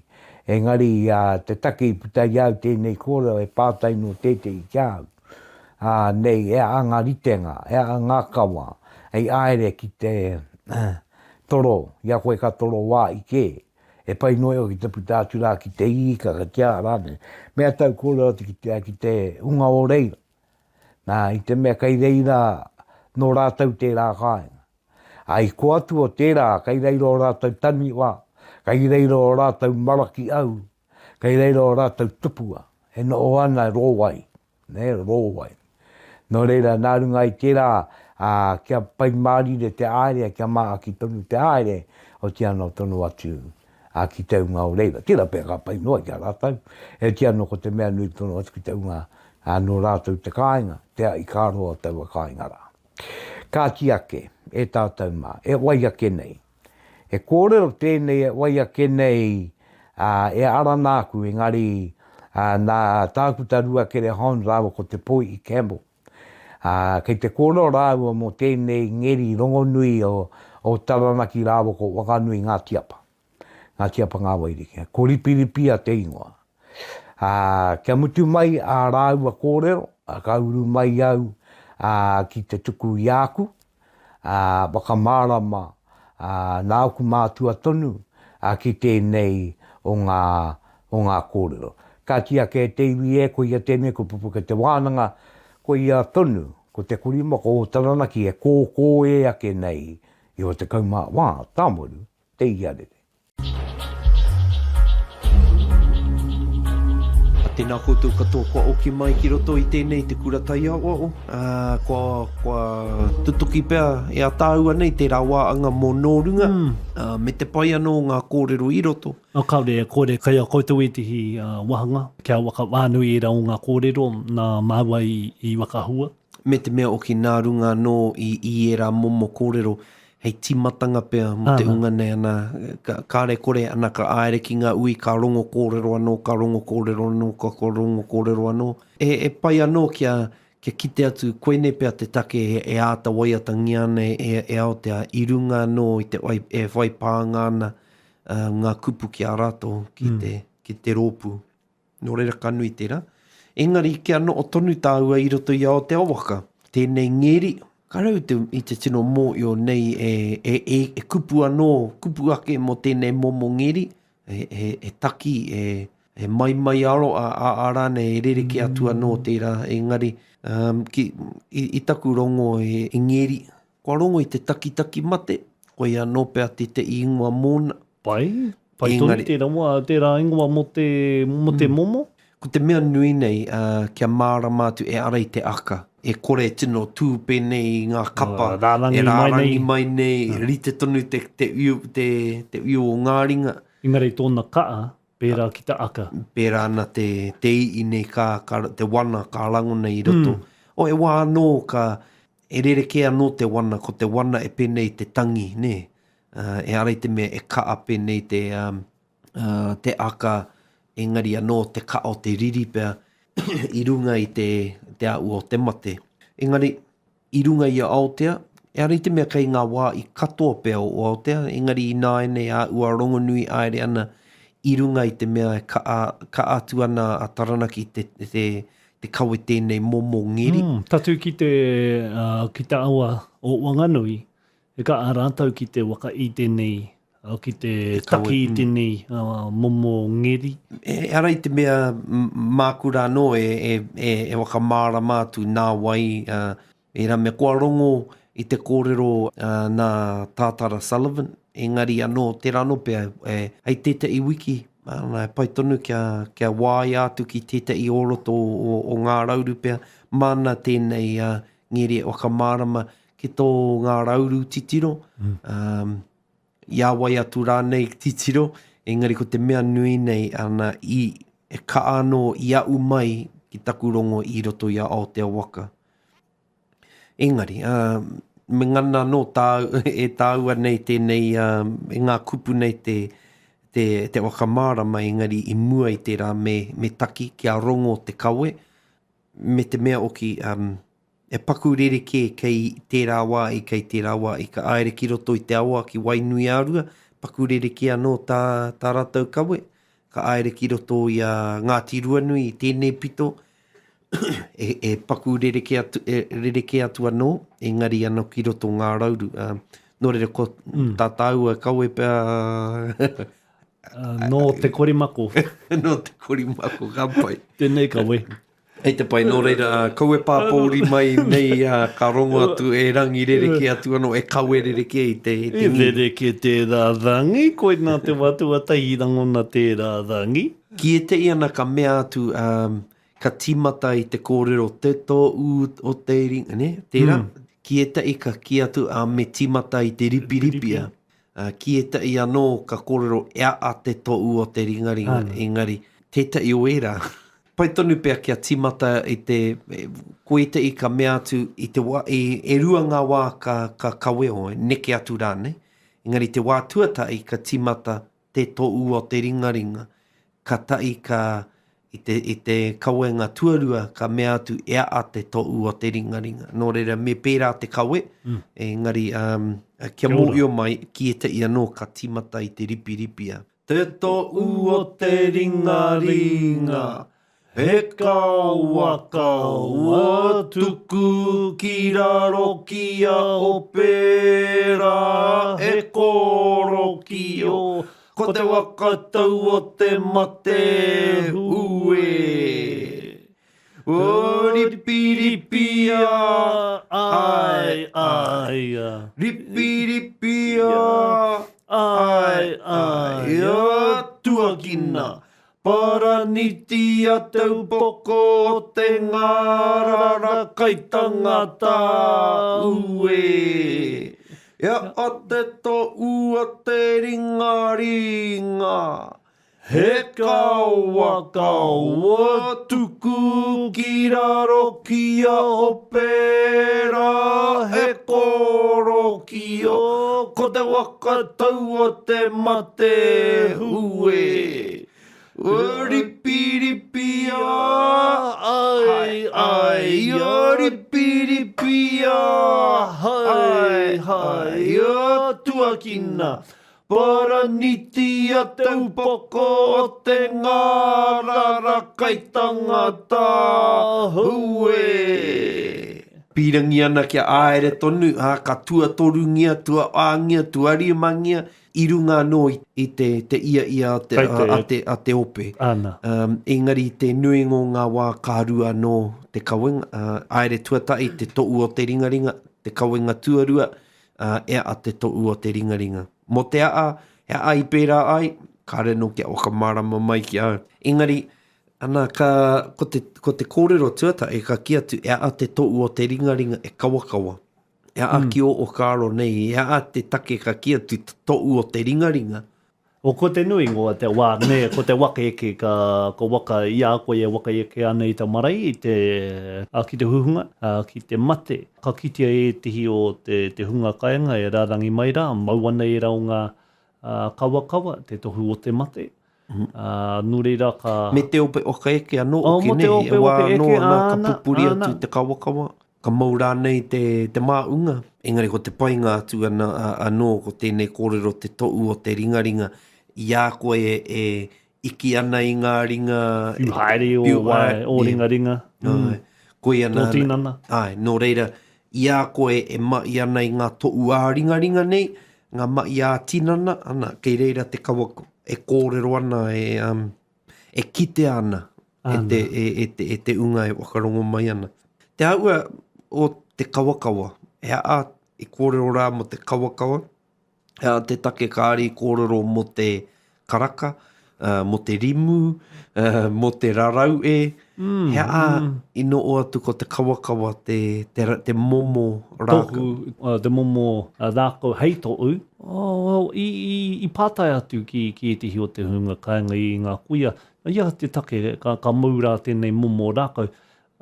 Engari, ā, te take i puta i a au tēnei kōrero he pātai nō tētehi ki a au, ā, nei, e aha ngā ritenga, e aha ngā kawa hei āere ki te toro i a koe ka toro wā i kē, e pai noa iho ki te puta atu rā ki te ika, ki te aha rānei. Mea tau kōrero atu ki te, ki te hunga o reira. Nā, i te mea kei reira nō rātou tērā kāinga. Ā, i kō atu o tērā, kei reira ō rātou taniwha, kei reira ō rātou maraki au, kei reira ō rātou tupua, e noho ana rō wai, nē, rō wai. Nō reira, nā runga i tērā, ā, kia pai mārire te haere, kia māhaki tonu te haere, otirā anō tono atu, ā, ki te hunga o reira. Tērā pea ka pai noa ki a rātou, heoti anō ko te mea nui tono atu ki te hunga, ā, nō rātou te kāinga, te ahi ka roa taua kāinga rā. Kāti ake, e tātou mā, e wai ake nei. He kōrero tēnei e wai ake nei, ā, e ara nāku, engari, ā, nā Tākuta Ruakere Hond rāua ko Te Poi'i Campbell. Ā, kei te kōrero rāua mō tēnei ngeri rongonui o, o Taranaki rāua ko Wakanui Ngāti Apa. Ngāti Apa Ngā Wairiki. Ko Ripiripia te ingoa. Ā, kia mutu mai ā rāua kōrero, ka uru mai au, ā, ki te tuku i āku, ā, whakamārama, ā, nā ōku mātua tonu, ā, ki tēnei o ngā, o ngā kōrero. Kāti ake e te iwi e, koia tēnei ko Pupuke Te Wānanga, koia tonu, ko Te Korimako o Taranaki e kōkō e ake nei i o 14 Tāmoru te iarere. Tēnā koutou katoa kua oki mai ki roto i tēnei te kura taiaoao, ā, kua, kua tutuki pea e a tāua nei tērā wā anga mō nō runga, mm. ā, me te pai anō o ngā kōrero i roto. No, kāore e kore, kei a koutou ētehi uh, wāhanga, kia whakawhānui ērā o ngā kōrero nā māua i, i whakahua. Me te mea oki nā runga anō i, i ērā momo kōrero, hei tīmatanga pea mō te hunga nei ana, ka, kāre kore ana ka āere ki ngā ui, ka rongo kōrero anō, ka rongo kōrero anō, ka, ka rongo kōrero anō. E, e pai anō kia, Kia kite atu, koinei pea te take e āta waiatangia ana e Aotea i runga anō i te e whai pānga ana ngā kupu ki a rātou, ki te, ki te rōpū. Nō reira ka nui tērā. Engari kia noho tonu tāua i roto i Aotea waka. Tēnei ngeri, ka rau te, i te tino mōio nei e, e, e, e kupu anō, kupu ake mō tēnei momo ngeri, he, he, he taki, he, he maimai aro, a, a, a rānei, e rerekē atu anō tērā, engari, um, ki, i, i taku rongo he, he ngeri, kua rongo i te takitaki mate, koia anō pea tētehi ingoa mōna. Pai, pai tonu Engari, tērā wā, tērā ingoa mō te, mō te momo. Ko te mea nui nei, uh, kia mārama atu e ara i te aka, e kore tino tū pēnei i ngā kapa, uh, rārangi e rārangi mai nei, mai nei rite tonu te, te, te, te, te uio o ngā ringa. Engari tōna kaa, pērā ki te aka. Pērā ana te, te ii nei, ka, ka, te wana ka rangona i roto. O, e wā anō ka, e rerekē anō te wana, ko te wana e pēnei te tangi, nē? Uh, e ara i te mea e kaa pēnei te, um, te aka, engari anō te kaa o te riri pea i runga i te, te āhua o te mate. Engari, i runga i a Aotea, ehara i te mea kei ngā wā i katoa pea o Aotea, engari ināianei āhua rongonui haere ana i runga i te mea e kaa, kaa atu ana a Taranaki te, te, te kawe tēnei momo ngeri. Mm, tatū ki te, uh, ki te awa o Wanganui, e kaa rātou ki te waka i tēnei Ki te taki i tēnei momo ngeri. Ehara i te mea māku rā anō e whakamārama atu nā wai ērā mea. Kua rongo i te kōrero nā Tātara Sullivan, engari anō, tērā anō pea hei tētahi wiki, e pai tonu kia waea atu ki tētahi o roto o Ngā Rauru pea, māna tēnei ngeri e whakamārama ki tō Ngā Rauru titiro. I a wai atu rānei titiro, engari ko te mea nui nei ana i, e kaha anō i aʻu mai ki taku rongo i roto i a Aotea waka. Engari, ā, me ngana anō tāu, e tāua nei tēnei, ā, e ngā kupu nei te, te, te whakamārama, engari i mua i tērā me, me taki kia rongo te kawe, me te mea oki, ā, E paku rerekē kei tērā wā i kei tērā wā i ka aere ki roto i te awa ki Wainuiārua, paku rerekē anō tā, tā rātou kawe, ka aere ki roto i a Ngāti Ruanui i tēnei pito, e, e paku rerekē atu, e rerekē atu anō, engari anō ki roto Ngā Rauru. Uh, nō reira, ko mm. tā tāua kawe pea... uh, nō te korimako. nō te korimako, ka pai. Tēnei kawe. Hei te pai, nō reira, kaua e pāpōuri mai nei ka rongo atu e rangi rerekē atu anō, e kawe rerekē i te, i te ngi. Rerekē tērā rangi, koinā te wā tuatahi i rangona tērā rangi. Ki ētehi ana ka mea atu, um, ka tīmata i te kōrero te tō ū o te ringa, nē, tērā. Mm. Ki ētahi ka kī atu, ā, me tīmata i te ripiripia. Ā, ki ētahi anō ka kōrero e a te tō ū o te ringaringa, engari, tētahi o ērā. Pai tonu pea kia tīmata i te, ko ētahi ka mea atu i te wā, i, e rua ngā wā ka, ka kawe o, neke atu rānei, engari te wā tuatahi ka tīmata te tō ū o te ringaringa, ka tahi ka, i te, i te kawenga tuarua ka mea atu e a te tō ū o te ringaringa. Nō reira, me pērā te kawe, mm. engari um, kia mōhio mai ki ētahi anō ka tīmata i te ripiripia. Te toʻu o te ringaringa, he kaoa kaoa tuku ki raro kia opera he korokio, ko te waka tau o te mate ue. O ripiripia, ai, ai, Ripiripia, ai, ai, Tuakina, paranitia te upoko o te ngārara kaitangata, ue. Ea a te to ua te ringaringa. He kaoa kaoa tuku ki raro kia opera he korokio ko te waka taua te mate hue Ripiripia ai ai. rumakina. Paranitia te upoko o te ngārara kai tangata hue. Pīrangi ana kia āere tonu, ā, ka tuatorungia, tuawhāngia, tuarimangia, i runga anō i te, te ia ia a te, a, a te, a te ope. Ana. Um, engari te nuinga o ngā wā ka rua anō te kawenga, uh, aere tuatahi te toʻu o te ringaringa, te kawenga tuarua, uh, e a te toʻu o te ringaringa. Mō te aa, he aa i pērā ai, kāre anō kia whakamārama mai ki au. Engari, ana, ka, ko te, ko te kōrero tuatahi ka kī atu, e aa te toʻu o te ringaringa e kawakawa. E aa ki o whakaaro nei, e aa te take ka ki atu te toʻu o te ringaringa. O ko te nuinga o te wā, nē, ko te waka eke ka, ka waka i a koe e waka eke ana i te marae, i te, ā, ki te huhunga, ā, ki te mate. Ka kitea ētehi o te, te hunga kainga e rārangi mai rā, mau ana ērā o ngā, ā, kawakawa, te tohu o te mate. Ā, nō reira ka. Me te ope waka eke anō hoki, nē, he wā anō ana ka pupuri atu te kawakawa. Ka mau rānei te, te māunga. Engari ko te painga atu ana, anō ko tēnei kōrero te toʻu o te ringaringa i a koe e, e iki ana i ngā ringa. Piu haere o, piu haere, o ringaringa. Mm. Ai, koia nā. Tō tinana. Ai, nō reira, i a koe e mahi ana i ngā toʻu ā-ringaringa nei, ngā mahi ā-tinana, ana, kei reira te kawa e kōrero ana, e, um, e kitea ana e te, e, e, te, e te unga e whakarongo mai ana. Te āhua o te kawakawa, he aha i kōrero rā mō te kawakawa, he aha te take kāre i kōrero mō te karaka, uh, mō te rimu, uh, mō te rarau e, mm, he aha mm. i noho atu ko te kawakawa te, te, te momo rākau. Tohu, uh, te momo uh, rākau hei tohu. Oh, well, i, i, i pātai atu ki, ki ētehi o te hunga kāinga i ngā kuia, i aha te take ka, ka mau rā tēnei momo rākau.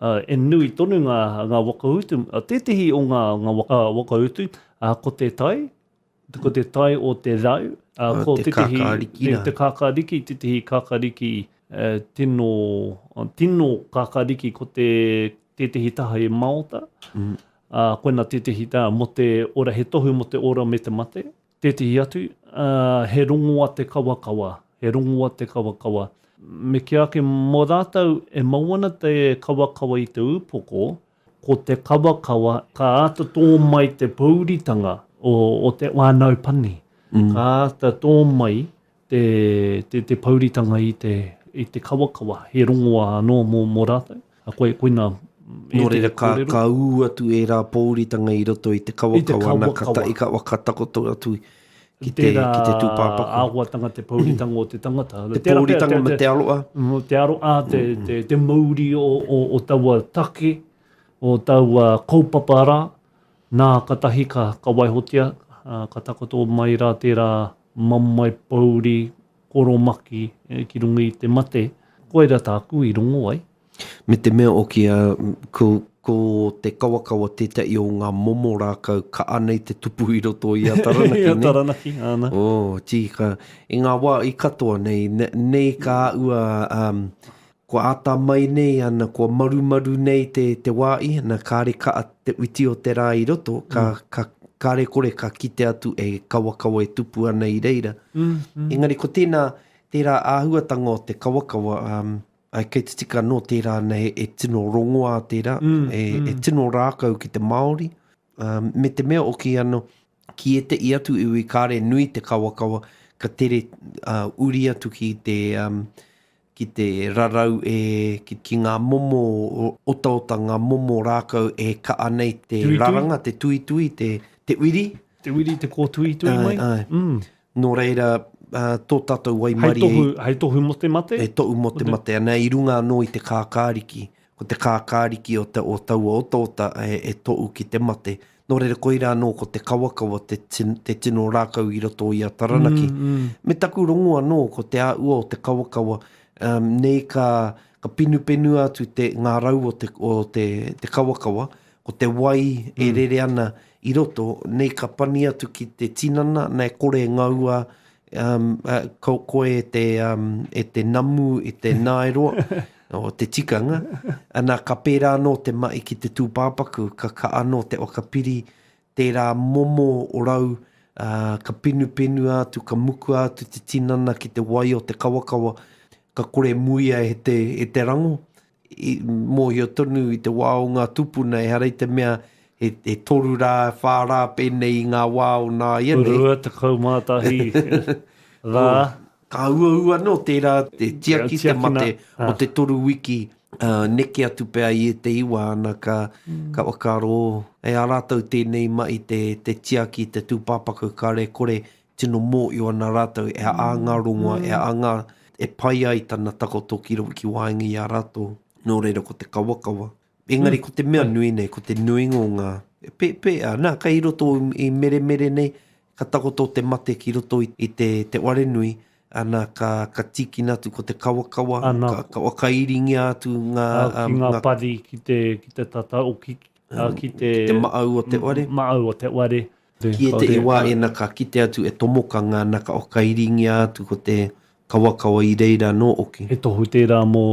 Uh, e nui tonu ngā, ngā waka utu. Uh, tētehi o ngā, ngā waka, waka utu, uh, ko te tai, ko te tai o te rau, uh, ko te tētehi, kākāriki te, te kākāriki, tētehi kākāriki uh, tino, tino kākāriki ko te, tētehi taha e maota. Mm. Ā, koina tētehi tā, mō te ora, he tohu mō te ora me te mate. Tētehi atu, ā, he rongoa te kawakawa, he rongoa te kawakawa. Me kī ake, mō rātou e mau ana te kawakawa i te upoko, ko te kawakawa ka āta tō mai te pōuritanga o, o te whānau pani. Ka āta tō mai te, te, te pouritanga i te, i te kawakawa, he rongoā anō mō, mō rātou. A koe, koina, Nō reira, ka, ka ū atu ērā pōuritanga i roto i te kawakawa, I te kawakawa. Na, ka, ta, ka, ka takoto atu ki te, Tērā ki te tūpāpaku. āhuatanga, te pouritanga o te tangata. Te pouritanga me te aroa. Te aroa, te, te, te mouri o, o, o taua take, o taua kaupapa rā, nā katahi ka, ka waihotia, ka takoto mai rā tērā mamae pouri, koromaki ki runga i te mate, koira tāku i rongo ai. Me te mea oki, ko, ko te kawakawa tētahi o ngā momo rākau ka anei te tupu i roto i a Taranaki, I a Taranaki, āna. Oh, tīka. I ngā wā i katoa nei, nei ka ua, um, Kua āta mai nei ana, kua marumaru nei te, te wā i, ana kāre kaa te witi o te rā i roto, ka, mm. ka, kāre kore ka kite atu e kawakawa e tupu ana i reira. Mm, mm. Engari ko tēnā, tērā āhuatanga o te kawakawa, um, ai, kei te tika anō tērā nei e tino rongoā tērā, mm, e, mm. e tino rākau ki te Māori, um, me te mea oki anō, ki ētehi atu iwi kāre nui te kawakawa, ka tere uh, uri atu ki te, um, ki te rarau e, ki, ki ngā momo otaota, ngā momo rākau e kaa nei te tuitui. raranga, te tuitui, te, te wiri. Te wiri, te kōtuitui mai. Ai, ai. Mm. Nō reira, uh, tō tātou waimarie... Hei tohu, hei tohu mō te mate? Hei tohu mō te mate, ana i runga anō i te kākāriki. Ko te kākāriki o, te, o taua otaota e, e tohu ki te mate. Nō reira, koirā anō ko te kawakawa te, te tino rākau i roto i a Taranaki. Mm, mm. Me taku rongo anō, ko te āhua o te kawakawa, um, nei ka, ka penupenua atu te, ngā rau o te, o te, te kawakawa, ko te wai e mm. rere ana i roto, nei ka pani atu ki te tinana, nei kore ngaua, um, uh, ko, koe e te, um, e te namu, e te naeroa, o te tikanga, ana ka pērā anō te mahi ki te tūpāpaku, ka, ka anō te whakapiri tērā momo o rau Ā, ka penupenua atu, ka mukua atu te tinana ki te wai o te kawakawa, ka kore muia e te, e te rango. I mōhio tonu i te wā o ngā tūpuna, ehara i te mea he, he toru rā, whā rā pēnei i ngā wā o nāianei. 21 rā. Ka uaua anō tērā te tiaki te mate o te toru wiki, neke atu pea i ētehi wā, ana ka, ka whakaaro, e a rātou tēnei mahi te, te tiaki te tūpāpaku kāre kore tino mōhio ana rātou e a ngā rongoa, e a ngā, e pai ai tana takoto ki, ki waenga i a rātou. Nō reira ko te kawakawa. Engari ko te mea nui nei, ko te nuinga o ngā, pe, pe, nā, kei roto i Meremere nei, ka takoto te mate ki roto i, i te, te wharenui, ana, ka, ka tīkina atu ko te kawakawa, ana, ka, ka whakairingia atu ngā... A, ki ngā um, pari, ki te, ki te tatau, ki, a, ki te... Ki te maau o te whare. Maau o te whare. Ki ētehi wā ēnā ka kite atu e tomokanga ana ka whakairingia atu ko te kawakawa i reira anō oki. He tohu tērā mō,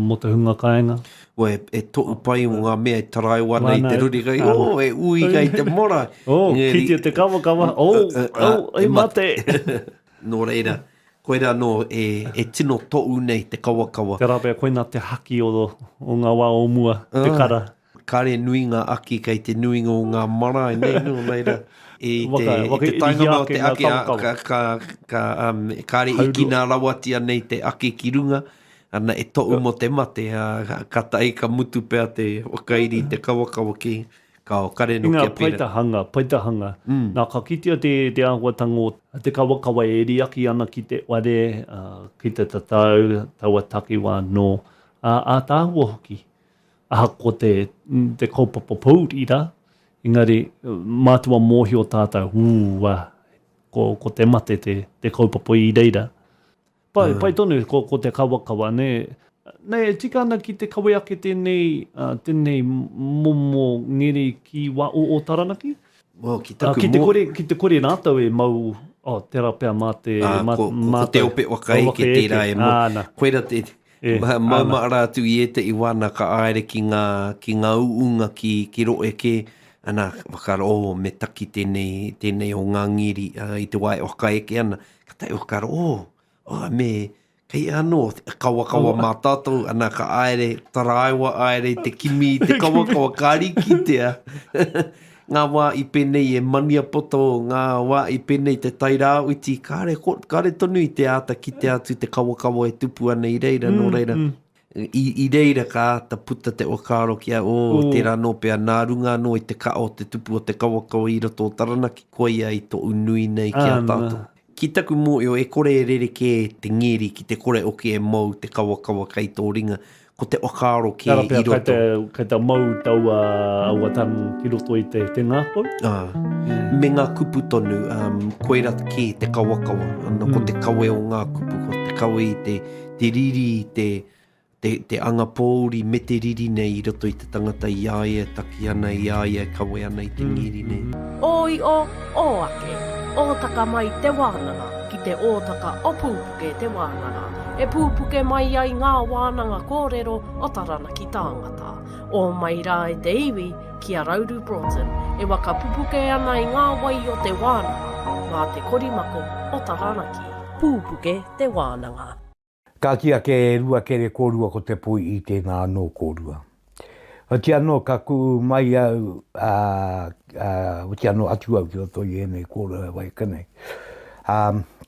mō te hunga kāinga. Ua, e, e tohu pai o ngā mea e taraiwa ana i te ruri kai, oh, e ui kai te mora. Oh, kitea te kawakawa, oh, oh, e mate. Nō reira, koirā anō e, e tino toʻu nei te kawakawa. Tērā pea koinā te haki o, o ngā wā o mua, te kara. Kāre nui ngā aki kei te nuinga o ngā marae nei, nō reira, i te, i te taenga mai o te aki, a, ka, ka, ka, um, kāre ikina rawatia nei te aki ki runga, ana e toʻu mo te mate, a, ka tahi ka mutu pea te whakairi i te kawakawa ki, kao, kare no kia pera. Pai te hanga, pai te hanga. Mm. Nā, ka kitea te, te āhuatanga o te kawakawa e riaki ana ki te ware, uh, ki te tatau, taua takiwā nō, ā, ātaahua hoki. Ahakoa te, te kaupapa pōuri rā, engari mātua mōhio tātou, ū, ko, ko te mate te, te kaupapa i reira. Pai, pai tonu, ko, ko te kawakawa, nē. Nē, e tika ana ki te kawe ake tēnei, uh, tēnei momo ngeri ki wā o, o Taranaki? Well, ki taku uh, ki te kore, ki te kore rātou e mau, oh, tērā pea mā te... Uh, mā, ko, ko, ko te ope wakaeke tērā e mau. Āna. Koira te, E, Maumahara atu i ētehi wā nā ka āere ki ngā, ki ngā uunga ki, ki rohe kē, ana, whakaaro, oh, me taki tēnei, tēnei o ngā ngiri, ā, i te wā e whakaeke ana, ka tae whakaaro, oh, oh, me, kei anō, kawakawa mā tātou, ana, ka āere, taraiwa āere i te kimi i te kawakawa, kāre i kitea. Ngā wā i pēnei e Maniapoto, ngā wā i pēnei te Tairāwhiti, kāre, kāre tonu i te āta kitea atu te kawakawa e tupu ana i reira, nō reira, i, i reira ka āta puta te whakaaro ki a, oh, tērā anō pea, nā runga anō i te kaha o te tupu o te kawakawa i roto o Taranaki, koia i toʻu nui nei ki a tātou. Ki taku mōhio, e kore e rerekē te ngeri ki te kore oki e mou te kawakawa kei tō ringa, ko te whakaaro kē Tērā pea i roto. Kei te, kei te mau taua aua tango ki roto i te, te ngākau. Ā, me ngā kupu tonu, um, koira kē te kawakawa, ana, ko te kawe o ngā kupu, ko te kawe i te, te riri, te, te, te anga pōuri me te riri nei i roto i te tangata i a ia e taki ana, i a ia e kawe ana i te ngeri nei. Ō io, ō ake, ōtaka mai te wānanga ki te ōtaka o Pūpuke te wānanga, e pūpuke mai ai ngā wānanga kōrero o Taranaki tāngata. Ō mai rā e te iwi ki a Rauru Broughton e waka pupuke ana i ngā wai o te wānanga mā te korimako o Taranaki. Pūpuke te wānanga. Kāti ake e Ruakere kōrua ko Te Poi i tēnā anō kōrua. Oti anō ka kuʻu mai au, ā, ā, oti anō atu au ki roto i ēnei kōrero e wai ake nei. Ā,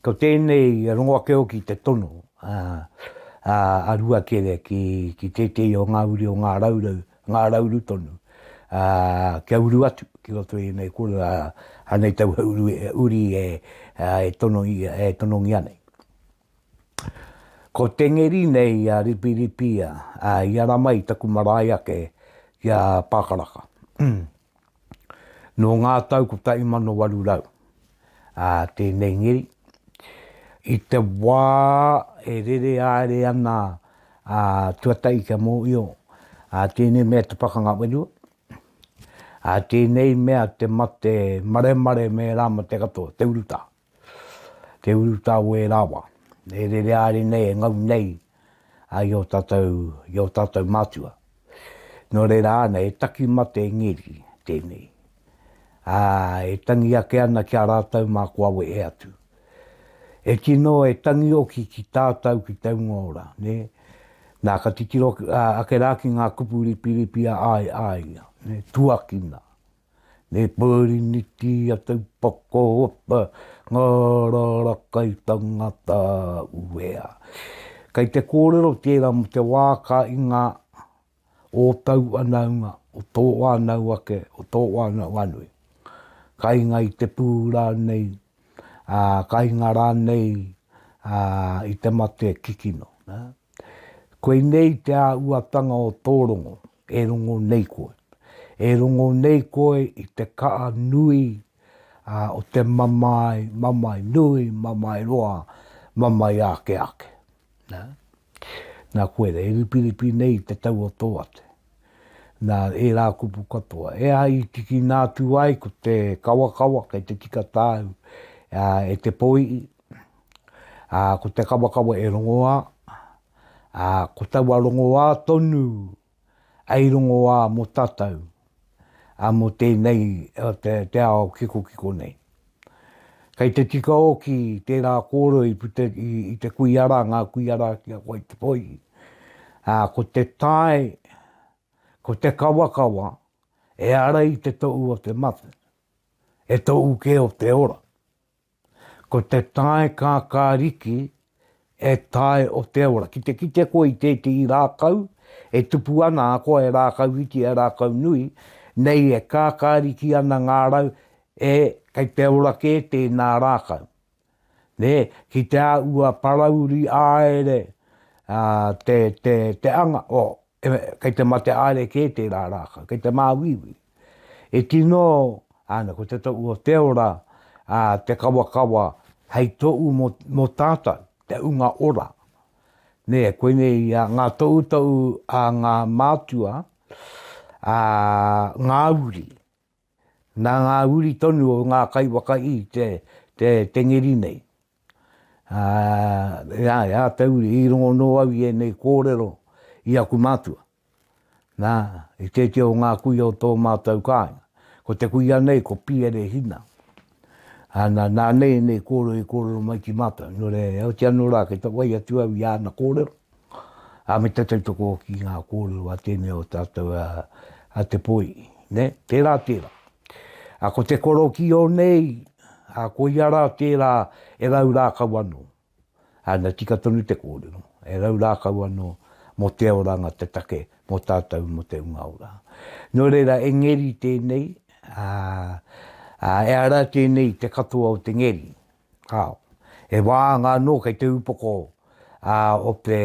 ko tēnei rongo ake hoki te tono, ā, ā, a Ruakere ki, ki tētehi o ngā uri o ngā raurau, ngā rauru tonu, ā, kia uru atu ki roto i ēnei kōrero, ā, anei taua uru, uri e, ā, e tono, e tonongia nei. Ko te ngeri nei a Ripiripia, ā, i ara mai i taku marae ake ki a Pākaraka. Nō ngā tau 1800, ā, tēnei ngeri. I te wā e rere haere ana a tuatahi kia mōhio, ā, tēnei mea te pakanga whenua, ā, tēnei mea te mate maremare me ērā mate katoa, te urutā. Te urutā o ērā wā, e rere haere nei, e ngau nei i ō tātou, i ō tātou mātua. Nō reira āna, e taki mate ngeri tēnei. Ā, e tangi ake ana ki a rātou mā kua wehe atu. E tino e tangi oki ki tātou ki te unga ora, nē? Nā, ka titiro ake rā ki ngā kupu ripiripi a ai a ia, nē, tuakina, nē, pōriniti a taupoko opa, ngārara kai tangata uea. Kei te kōrero tērā mō te wā ka i ngā ō tau whanaunga, o tō whānau ake, o tō whānau whānui. Kainga i te pū rānei, ā, kainga rānei ā, i te mate kikino. Nā. Koinei te āhuatanga o tō rongo, e rongo nei koe. E rongo nei koe i te kaa nui ā, o te mamae, mamae nui, mamae roa, mamae ake ake. Nā. Nā koe rā, e ripiripi nei i te tau o tō ate. Nā ērā kupu katoa. E ai i tikina atu ai ko te kawakawa kei te tika tāu e te poi'i, ā, ko te kawakawa e rongoā, ā, ko taua rongoā tonu hei rongoā mō tātou, ā, mō tēnei, te, te ao kikokiko nei. Kei te tika hoki tērā kōrero i puta i, i te kuia rā, ngā kuia rā ki a koe te poi. Ā, ko te tae, ko te kawakawa, e ara i te tohu o te mate, e tohu kē o te ora. Ko te tae kākāriki e tae o te ora. Ki te kite koe i tētehi rākau e tupu ana, ahakoa he rākau iti, he rākau nui, nei e kākāriki ana ngā rau, e, kei te ora kē tēnā rākau. Nē, ki te āhua parauri āere ā, te, te, te anga, oh, e, kei te mate āere kē tērā rākau, kei te māuiui. E tino ana ko te tohu o te ora, ā, te kawakawa hei tohu mō, mō tātou, te unga ora. Nē, koinei ia ngā tohutohu a ngā mātua, ā, ngā uri. Nā ngā uri tonu o ngā kaiwhakaī te, te, te ngeri nei. Ā, e āe, ā te uri, i rongo nō au i ēnei kōrero i aku mātua. Nā, i tētehi o ngā kuia o tō mātou kāinga. Ko te kuia nei, ko Piere Hina. Ā, nā, nā nei ēnei kōrero i kōrero mai ki mātou. Nō reira, heoti anō rā, kei te wai atu au i āna kōrero, ā, me te tautoko hoki i ngā kōrero a tēnei o tātou a, a Te Poi, nē? Tērā, tērā. Ā, ko te korokio nei, ā, koia rā tērā e rau rākau anō. Ā, na tika tonu te kōrero, e rau rākau anō mō te oranga te take mō tātou mō te unga ora. Nō reira, e ngeri tēnei, ā, ā, e ara tēnei i te katoa o te ngeri. Kāo. He wāhanga anō kei te upoko, ā, o te,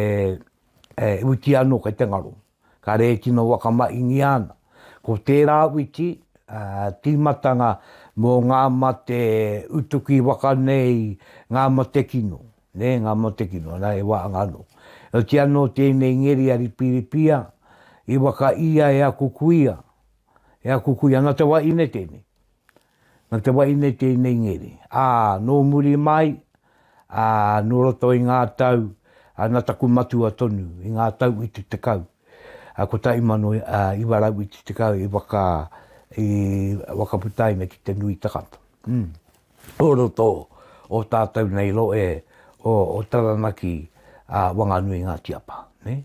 e, uti anō kei te ngaro. Ka rētino whakamahingia ana. Ko tērā witi, tīmatanga mō ngā mate utuki waka nei, ngā mate kino, nē, ngā mate kino, nā, he wāhanga anō. Heoti anō tēnei ngeri a Ripiripia, i whakaia e aku kuia, e aku kuia, nā te wahine tēnei. Nā te wahine tēnei ngeri. Ā, nō muri mai, ā, nō roto i ngā tau, ā, nā taku matua tonu, i ngā tau 70, ā, 1970 i waka, i whakaputaina ki te nui takata. Mm. O roto o tātou nei rohe o, o Taranaki, ā, Wanganui Ngāti Apa. Nē?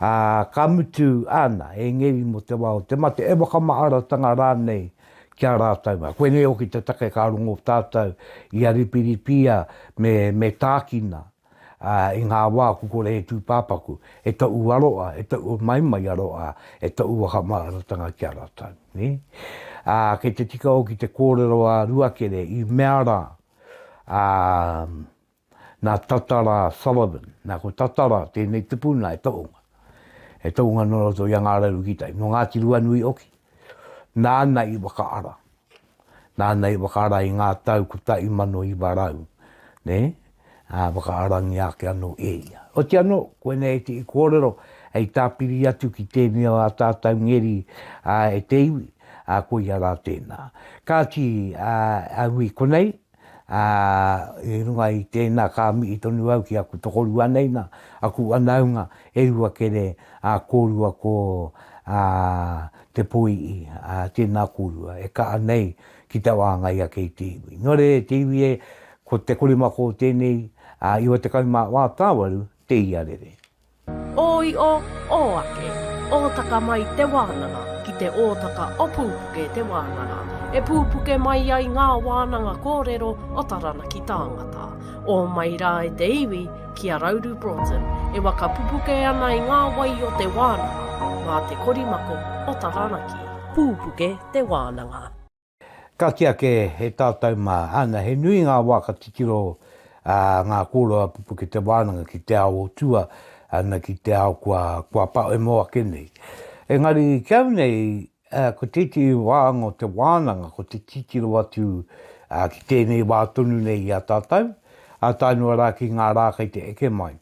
Ā, ka mutu, āna, e ngeri mō te wā o te mate, e whakamaharatanga rānei ki a rātou mā. Koinei hoki te take ka rongo tātou i a Ripiripia me, me Tākina, ā, i ngā wā ku kore e tūpāpaku, e toʻu aroha, e toʻu maimai aroha, e toʻu whakamāratanga ki a rātou. Nē? Ā, kei te tika hoki te kōrero a Ruakere i mea rā, ā, Nā Tatara Sullivan, nā ko Tatara tēnei tupuna e tohunga, e tohunga nō roto i a Ngā Rauru ki tai, nō Ngāti Ruanui hoki. Nāna i whakaara, nāna i whakaara i ngā tau 1900, nē, ā, whakaarangia ake anō e ia. Oti anō, koinei ētehi kōrero hei tāpiri atu ki tēnei o ā tātou ngeri ā, e te iwi, ā, koia rā tēnā. Kāti, ā, au i konei, Ā, i runga i tēnā ka mihi tonu au ki aku tokorua nei nā, aku whanaunga e Ruakere, ā, kōrua ko, ā, Te Poi'i, ā, tēnā kōrua, e kaha nei ki te whāngai ake i te iwi. Nō reira e te iwi e, ko te korimako o tēnei, ā, 94 tāwaru te iarere. Ō io, ō ake, ōtaka mai te wānanga ki te ōtaka o Pūpuke te wānanga, e pūpuke mai ai ngā wānanga kōrero o Taranaki tāngata. Ō mai rā e te iwi ki a Rauru Broughton e waka pupuke ana i ngā wai o te wānanga mā te korimako o Taranaki. Pūpuke te wānanga. Ka kī ake he tātou mā, āna, he nui ngā wā ka titiro ngā kōrero a Pupuke Te Wānanga ki te ao o tua, āna, ki te ao kua, kua paemo ake nei. Engari ki au nei, ko tētehi wāhanga o te wānanga, ko te titiro atu ki tēnei wā tonu nei i a tātou, ā tae noa rā ki ngā rā kei te eke mai.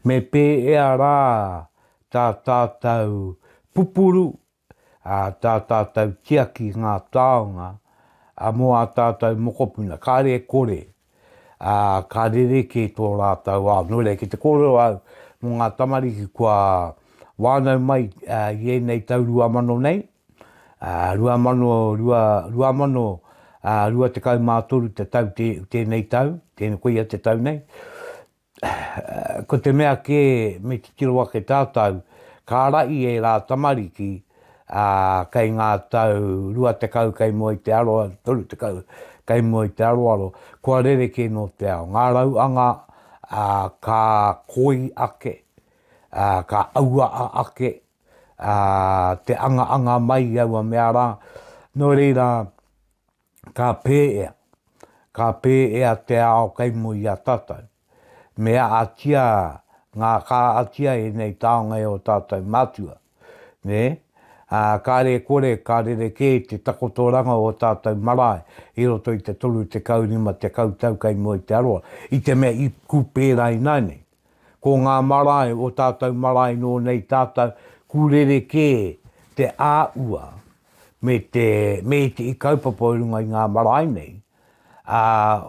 Me pēhea rā tā tātou pupuru ā, tā tātou tiaki ngā taonga mō ā tātou mokopuna, kāre e kore, ā, ka rerekē tō rātou ao. Nō reira, ki te kōrero au mō ngā tamariki kua whānau mai i ēnei tau 2000 nei, ā, 2002, 2023 te tau tēnei tau, tēnei, koia te tau nei, Ko te mea kē me titiro ake tātou, ka raʻi ērā tamariki, ā, kei ngā tau 20 kei mua i te aroaro, 30 kei mua i te aroaro, kua rerekē nō te ao. Ngā rauanga, ā, ka koi ake, ā, ka auaa ake, ā, te angaanga mai i aua mea rā. Nō reira, Ka pēea, ka pēea te ao kei mua i a tātou. Me ahatia ngā ka ahatia ēnei taonga e ō tātou mātua, nē? Ā, kāre e kore ka rerekē te takotoranga o ō tātou marae i roto i te 30, 50 tau kei mua i te aroaro, i te mea i ku pērā ināianei. Ko ngā marae, ō tātou marae nō nei tātou, ku rerekē te āua me te, me ētehi kaupapa o runga i ngā marae nei, ā,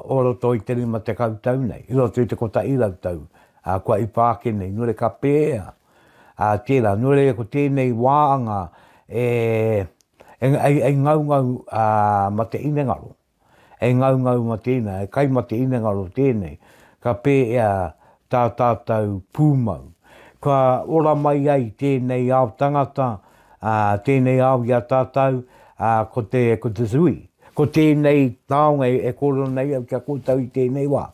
o roto i te 50 tau nei, i roto i te 100 tau, ā, kua ipa ake nei, nō reira ka pēhea, ā, tērā, nō reira ko tēnei wāanga e, e, e, e ngaungau, ā, ma te inengaro. E ngaungau ma tēnā, e kai ma te inengaro tēnei, ka pēea tā tātou pūmau. Ka ora mai ai tēnei ao tangata, ā, tēnei ao i a tātou, ā, ko te, ko te zui. Ko tēnei taonga e kōrero nei au ki a koutou i tēnei wā.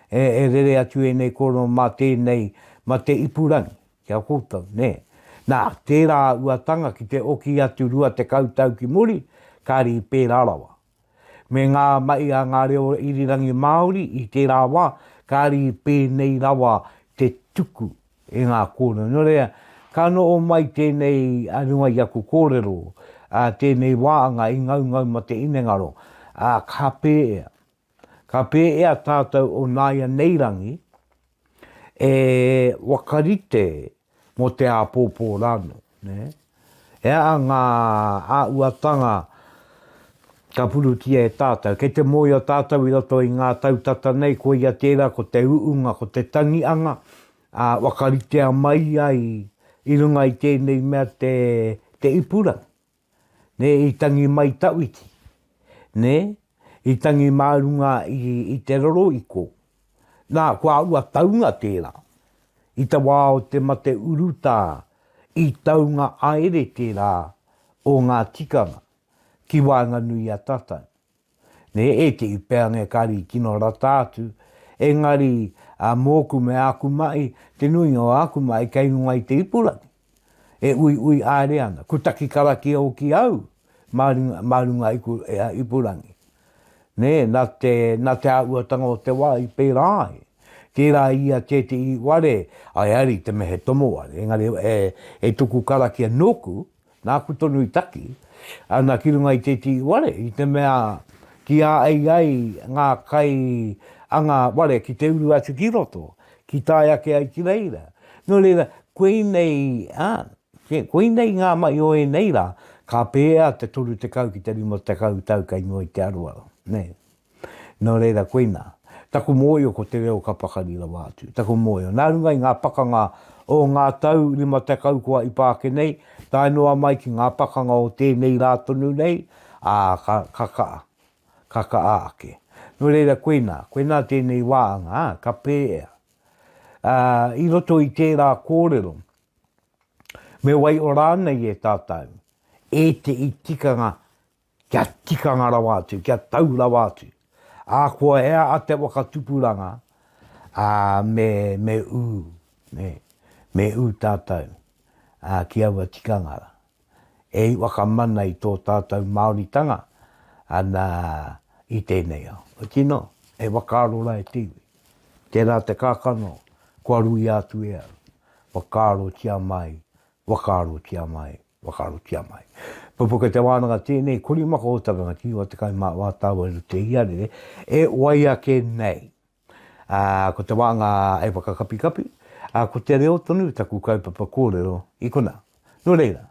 E, e rere atu ēnei kōrero mā tēnei, mā te ipurangi, ki a koutou, nē. Nā, tērā uatanga ki te oki atu 20 tau ki muri, kāre i pērā rawa. Me ngā mahi a ngā reo irirangi Māori i tērā wā, kāre i pēnei rawa te tuku i ngā kōrero. Nō reira, ka noho mai tēnei a runga i aku kōrero, ā, tēnei wāanga i ngaungau ma te inengaro, ā, ka pēea. Ka pēea tātou o nāianei rangi e whakarite mō te āpōpō rānō, nē? He aha ngā āhuatanga ka purutia e tātou? Kei te mōhio tātou i roto i ngā tau tata nei, koia tērā ko te uunga, ko te tangianga, ā, whakaritea mai ai i runga i tēnei mea te, te ipurangi. Nē, i tangi mai tawhiti, nē, i tangi mā runga i, i te roroiko. Nā, kua ua taunga tērā. I te wā o te mate urutā, i taunga aere tērā o ngā tikanga ki waenganui i a tātou. Nē, ētehi pea engari tino rata atu, engari ā, mōku me āku mahi, te nuinga o āku mahi kei runga i te ipurangi, e uiui haere ana. Ko taki karakia hoki au mā runga, mā runga iku, ipurangi. Nē, nā te, nā te āhuatanga o te wā i pērā ai. Tērā ia tētehi ware, ai ari te me he tomo ware, engari e, e tuku karakia nōku, Nāku tonu i taki, ana ki runga i tētehi ware, i te mea ki a ai ai ngā kai anga ware ki te uru atu ki roto, ki tae ake ai ki reira. Nō reira, koinei, ā, koinei ngā mahi o ēnei rā, ka pēhea te 30 ki te 50 tau kei mua i te aroaro, nē. Nō reira, koinā. Taku mōhio ko te reo ka pakari rawa atu. Taku mōhio. Nā runga i ngā pakanga o ngā tau 50 kua ipa ake nei, tae noa mai ki ngā pakanga o tēnei rā tonu nei, ā, ka, ka kaha. Ka kaha ake. Nō reira, koinā. Koinā tēnei wāanga, ā, ka pēea. Ā, i roto i tērā kōrero, me waiho rānei e tātou ētehi tikanga kia tikanga rawa atu, kia tau rawa atu. Ā, kua ea a te waka tupuranga, ā, me, me ū, me, me ū tātou, ā, ki aua tikanga rā. E whakamana i tō tātou Māoritanga, ana, i tēnei ao. Otirā, e whakaaro rā e te iwi. Tērā te kākano, kua ruia atu e au. Whakaarotia mai, whakaarotia mai, Whakaarotia mai. Pupuke te wānanga tēnei, korimaka o Taranaki, 94 tāwaru te iarere, e wai ake nei. Ā, ko te wānga e whakakapikapi, ā, ko te reo tonu taku kaupapa kōrero i konā. Nō reira,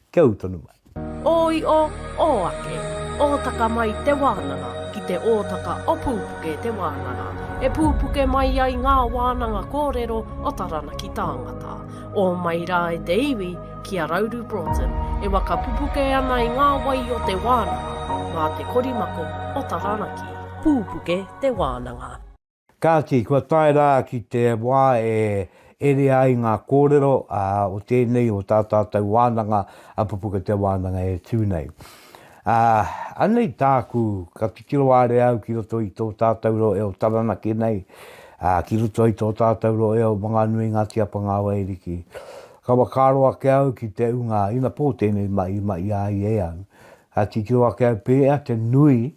kia ū tonu mai. Ō io, ō ake, ōtaka mai te wānanga ki te ōtaka o Pūpuke te wānanga, e pūpuke mai ai ngā wānanga kōrero o Taranaki tāngata. Ō mai rā e te iwi, ki a Rauru Broughton, e waka pupuke ana i ngā wai o te wānanga, mā te korimako o Taranaki. Pūpuke te wānanga. Kāti, kua tae rā ki te wā e ere ai ngā kōrero o tēnei o tā tātou wānanga a Pupuke Te Wānanga e tū nei. Ā, anei tāku, ka titiro haere au ki roto i tō tātou rohe o Taranaki nei, ā, ki roto i tō tātou rohe o Wanganui, Ngāti Apa, Ngā Wairiki. Ka whakaaro ake au ki te ūnga, ina pō tēnei mahi i mahia ai e au, ka titiro ake au pēhea te nui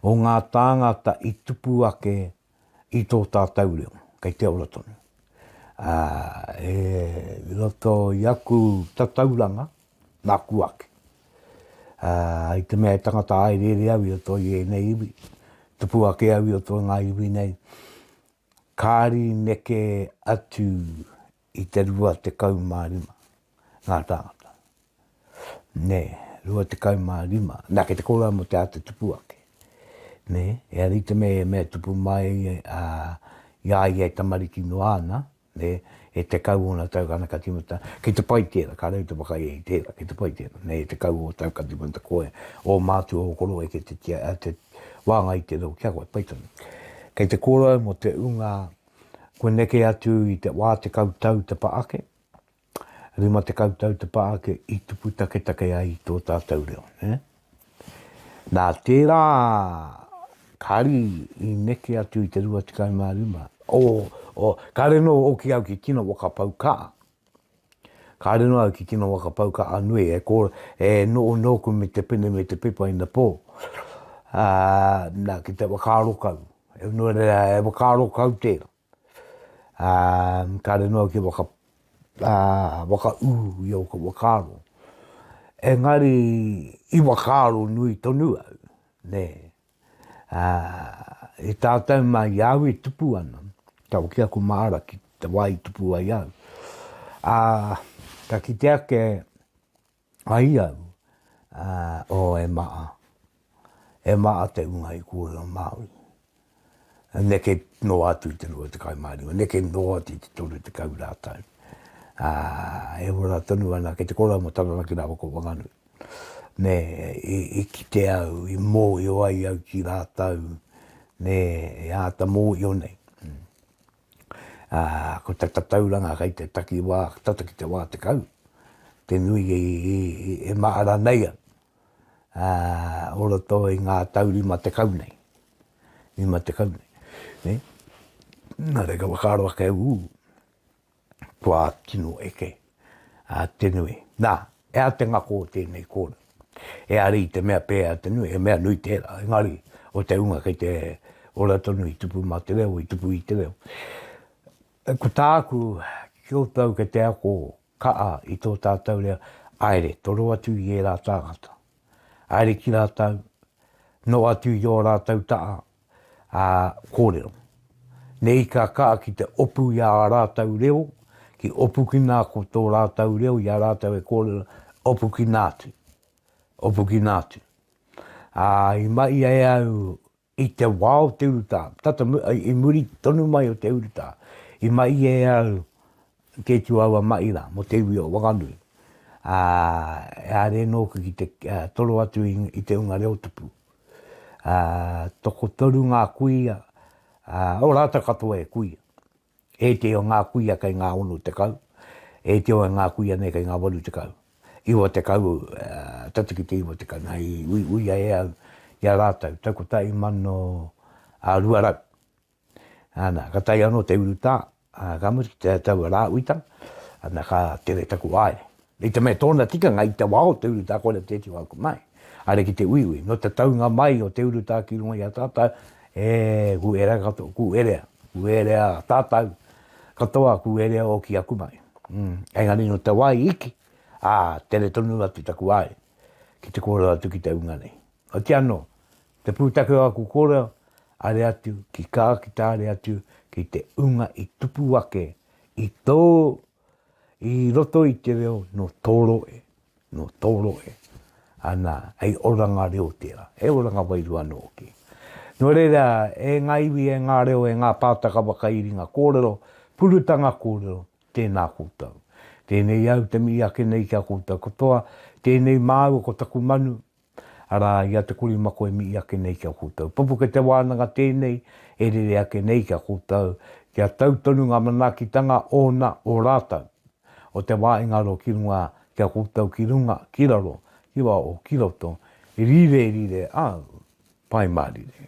o ngā tāngata i tupu ake i tō tātou reo, kei te ora tonu. Ā, e roto i aku tatauranga, nāku ake. Ā, i te mea e tangata haereere au i roto i ēnei iwi, tupu ake au i roto i ngā iwi nei, kāri neke atu i te 25 ngā tāngata. Nē, 25. Nā, kei te kōrero mō te āta tupu ake. Nē, ehara i te mea he mea tupu mai ā, i a ia e tamariki noa ana, nē, e 10 ōna tau kana ka tīmata, kei te pai tērā, ka rau te whakaea i tērā, kei te pai tērā, nē, e 10 ō tau ka tīmata koe, ō mātua, ō koro eke te, te wāngai i te reo ki a koe, pai tonu. Kei te kōrero mō te ūnga Kua neke atu i te 40 tau te pa ake, 50 tau te pa ake i tupu taketake ai i tō tātou reo, nē? Nā tērā kāri i neke atu i te 25, o, o, kāre nō oki au ki tino whakapau kaha, Kāre noa au ki tino whakapau kaha nui, e kō, e noho nōku me te pene me te pepa ina pō. Ā, nā, ki te whakaaro kau. E nō reira, e whakaaro kau tērā. Ā, kāre noa ki whaka, ā, whakaū i ōku whakaaro. Engari, i whakaaro nui tonu au, nē. Ā, i tātou mā i a au e tupu ana, ka hoki aku māra ki te wā i tupu ai au, ā, ka kite ake ai au, ā, oh, e maa, e maa te unga i kōrero Māori. Neke noa atu i te 25, neke noa atu i te 30 rātou. Ā, e ora tonu ana, kei te kōrero mō Taranaki rāua ko Wanganui. Nē, i, i kite au, i mōhio ai au ki rātou, nē, e āta mōhio nei. Ā, ko te tatauranga kei te takiwā, tata ki te 40, te nui i, i, i, e mahara nei au, ā, o roto i ngā tau 50 nei. 50 nei. Nē? Nā reira ka whakaaro ake au, ū, kua tino eke te nui. Nā, e a te ngako o tēnei kōrero. E ari i te mea pēhea te nui, he mea nui tērā, engari o te hunga kei te ora tonu i tupu mā te reo, i tupu i te reo. Ko tāku ki koutou kei te ako kaha i tō tātou reo, aere, toro atu i ērā tāngata. Aere ki rātou, noho atu i ō rātou taha, ā, kōrero. Nei ka kaha ki te opu i ā rātou reo, ki opukina ko tō rātou reo i a rātou e kōrero, opukina atu, opukina atu. Ā, i mahia e au. I te wā o te urutā, tata i muri tonu mai o te urutā, i mahi e au kē tu aua mahi rā mō te iwi o Wanganui. Ā, e haere nōku ki te toro atu i te unga reo tupu. Ā, tokotoru ngā kuia, ā, o rātou katoa e kuia. Ētehi o ngā kuia kei ngā 60, ētehi o ngā kuia nei kei ngā 80, 90, tata ki te 90, nā i uiuia e au i a rātou, tau 1200. Ana, ka tae anō te urutā, ka mutu ki te taua rāuitanga, ana ka tere taku haere. I te mea tōna tikanga i te wā o te urutā, koira tētehi o aku mahi, haere ki te uiui. Nō te taunga mai o te urutā ki runga i a tātou, e, ku era katoa, ku erea, ku erea tātou katoa, ku erea oki aku mahi. Mm. Engari nō te wā i iki, ā, tere tonu atu taku haere ki te kōrero atu ki te unga nei. Oti anō, te pūtake o aku kōrero, are atu ki kā ki tāre atu ki te unga i tupu ake i tō I roto i te reo nō tō rohe, nō tō rohe, ana, hei oranga reo tērā, hei oranga wairua anō hoki. Nō reira, e ngā iwi, e ngā reo, e ngā pātaka whakairinga kōrero, purutanga kōrero, tēnā koutou. Tēnei au te mihi ake nei ki a koutou katoa, tēnei māua ko taku manu, Arā, i a Te Korimako e mihi ake nei ki a koutou. Pupuke te wānanga tēnei e rere ake nei ki a koutou, kia tau tonu ngā manaakitanga ōna, o rātou, o te wā i ngaro ki runga ki a koutou ki runga, ki raro, ki waho, ki roto, rire rire au, pai mārire.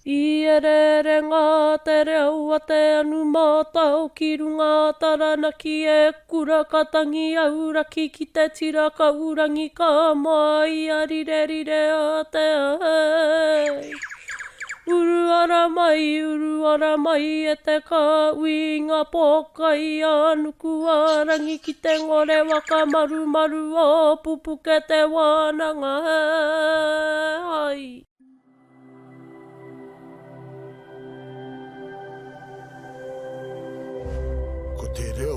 I ereere ngā te reo a te anu mātao ki runga a Taranaki e kura ka tangi auraki ki te tira kaurangi ka māia rirerire a te ahei. Uru ara mai, uru ara mai e te kāhui i ngā pōkai a Nukuārangi ki te ngore waka marumaru o Pupuke te wānanga hai. Ko te reo.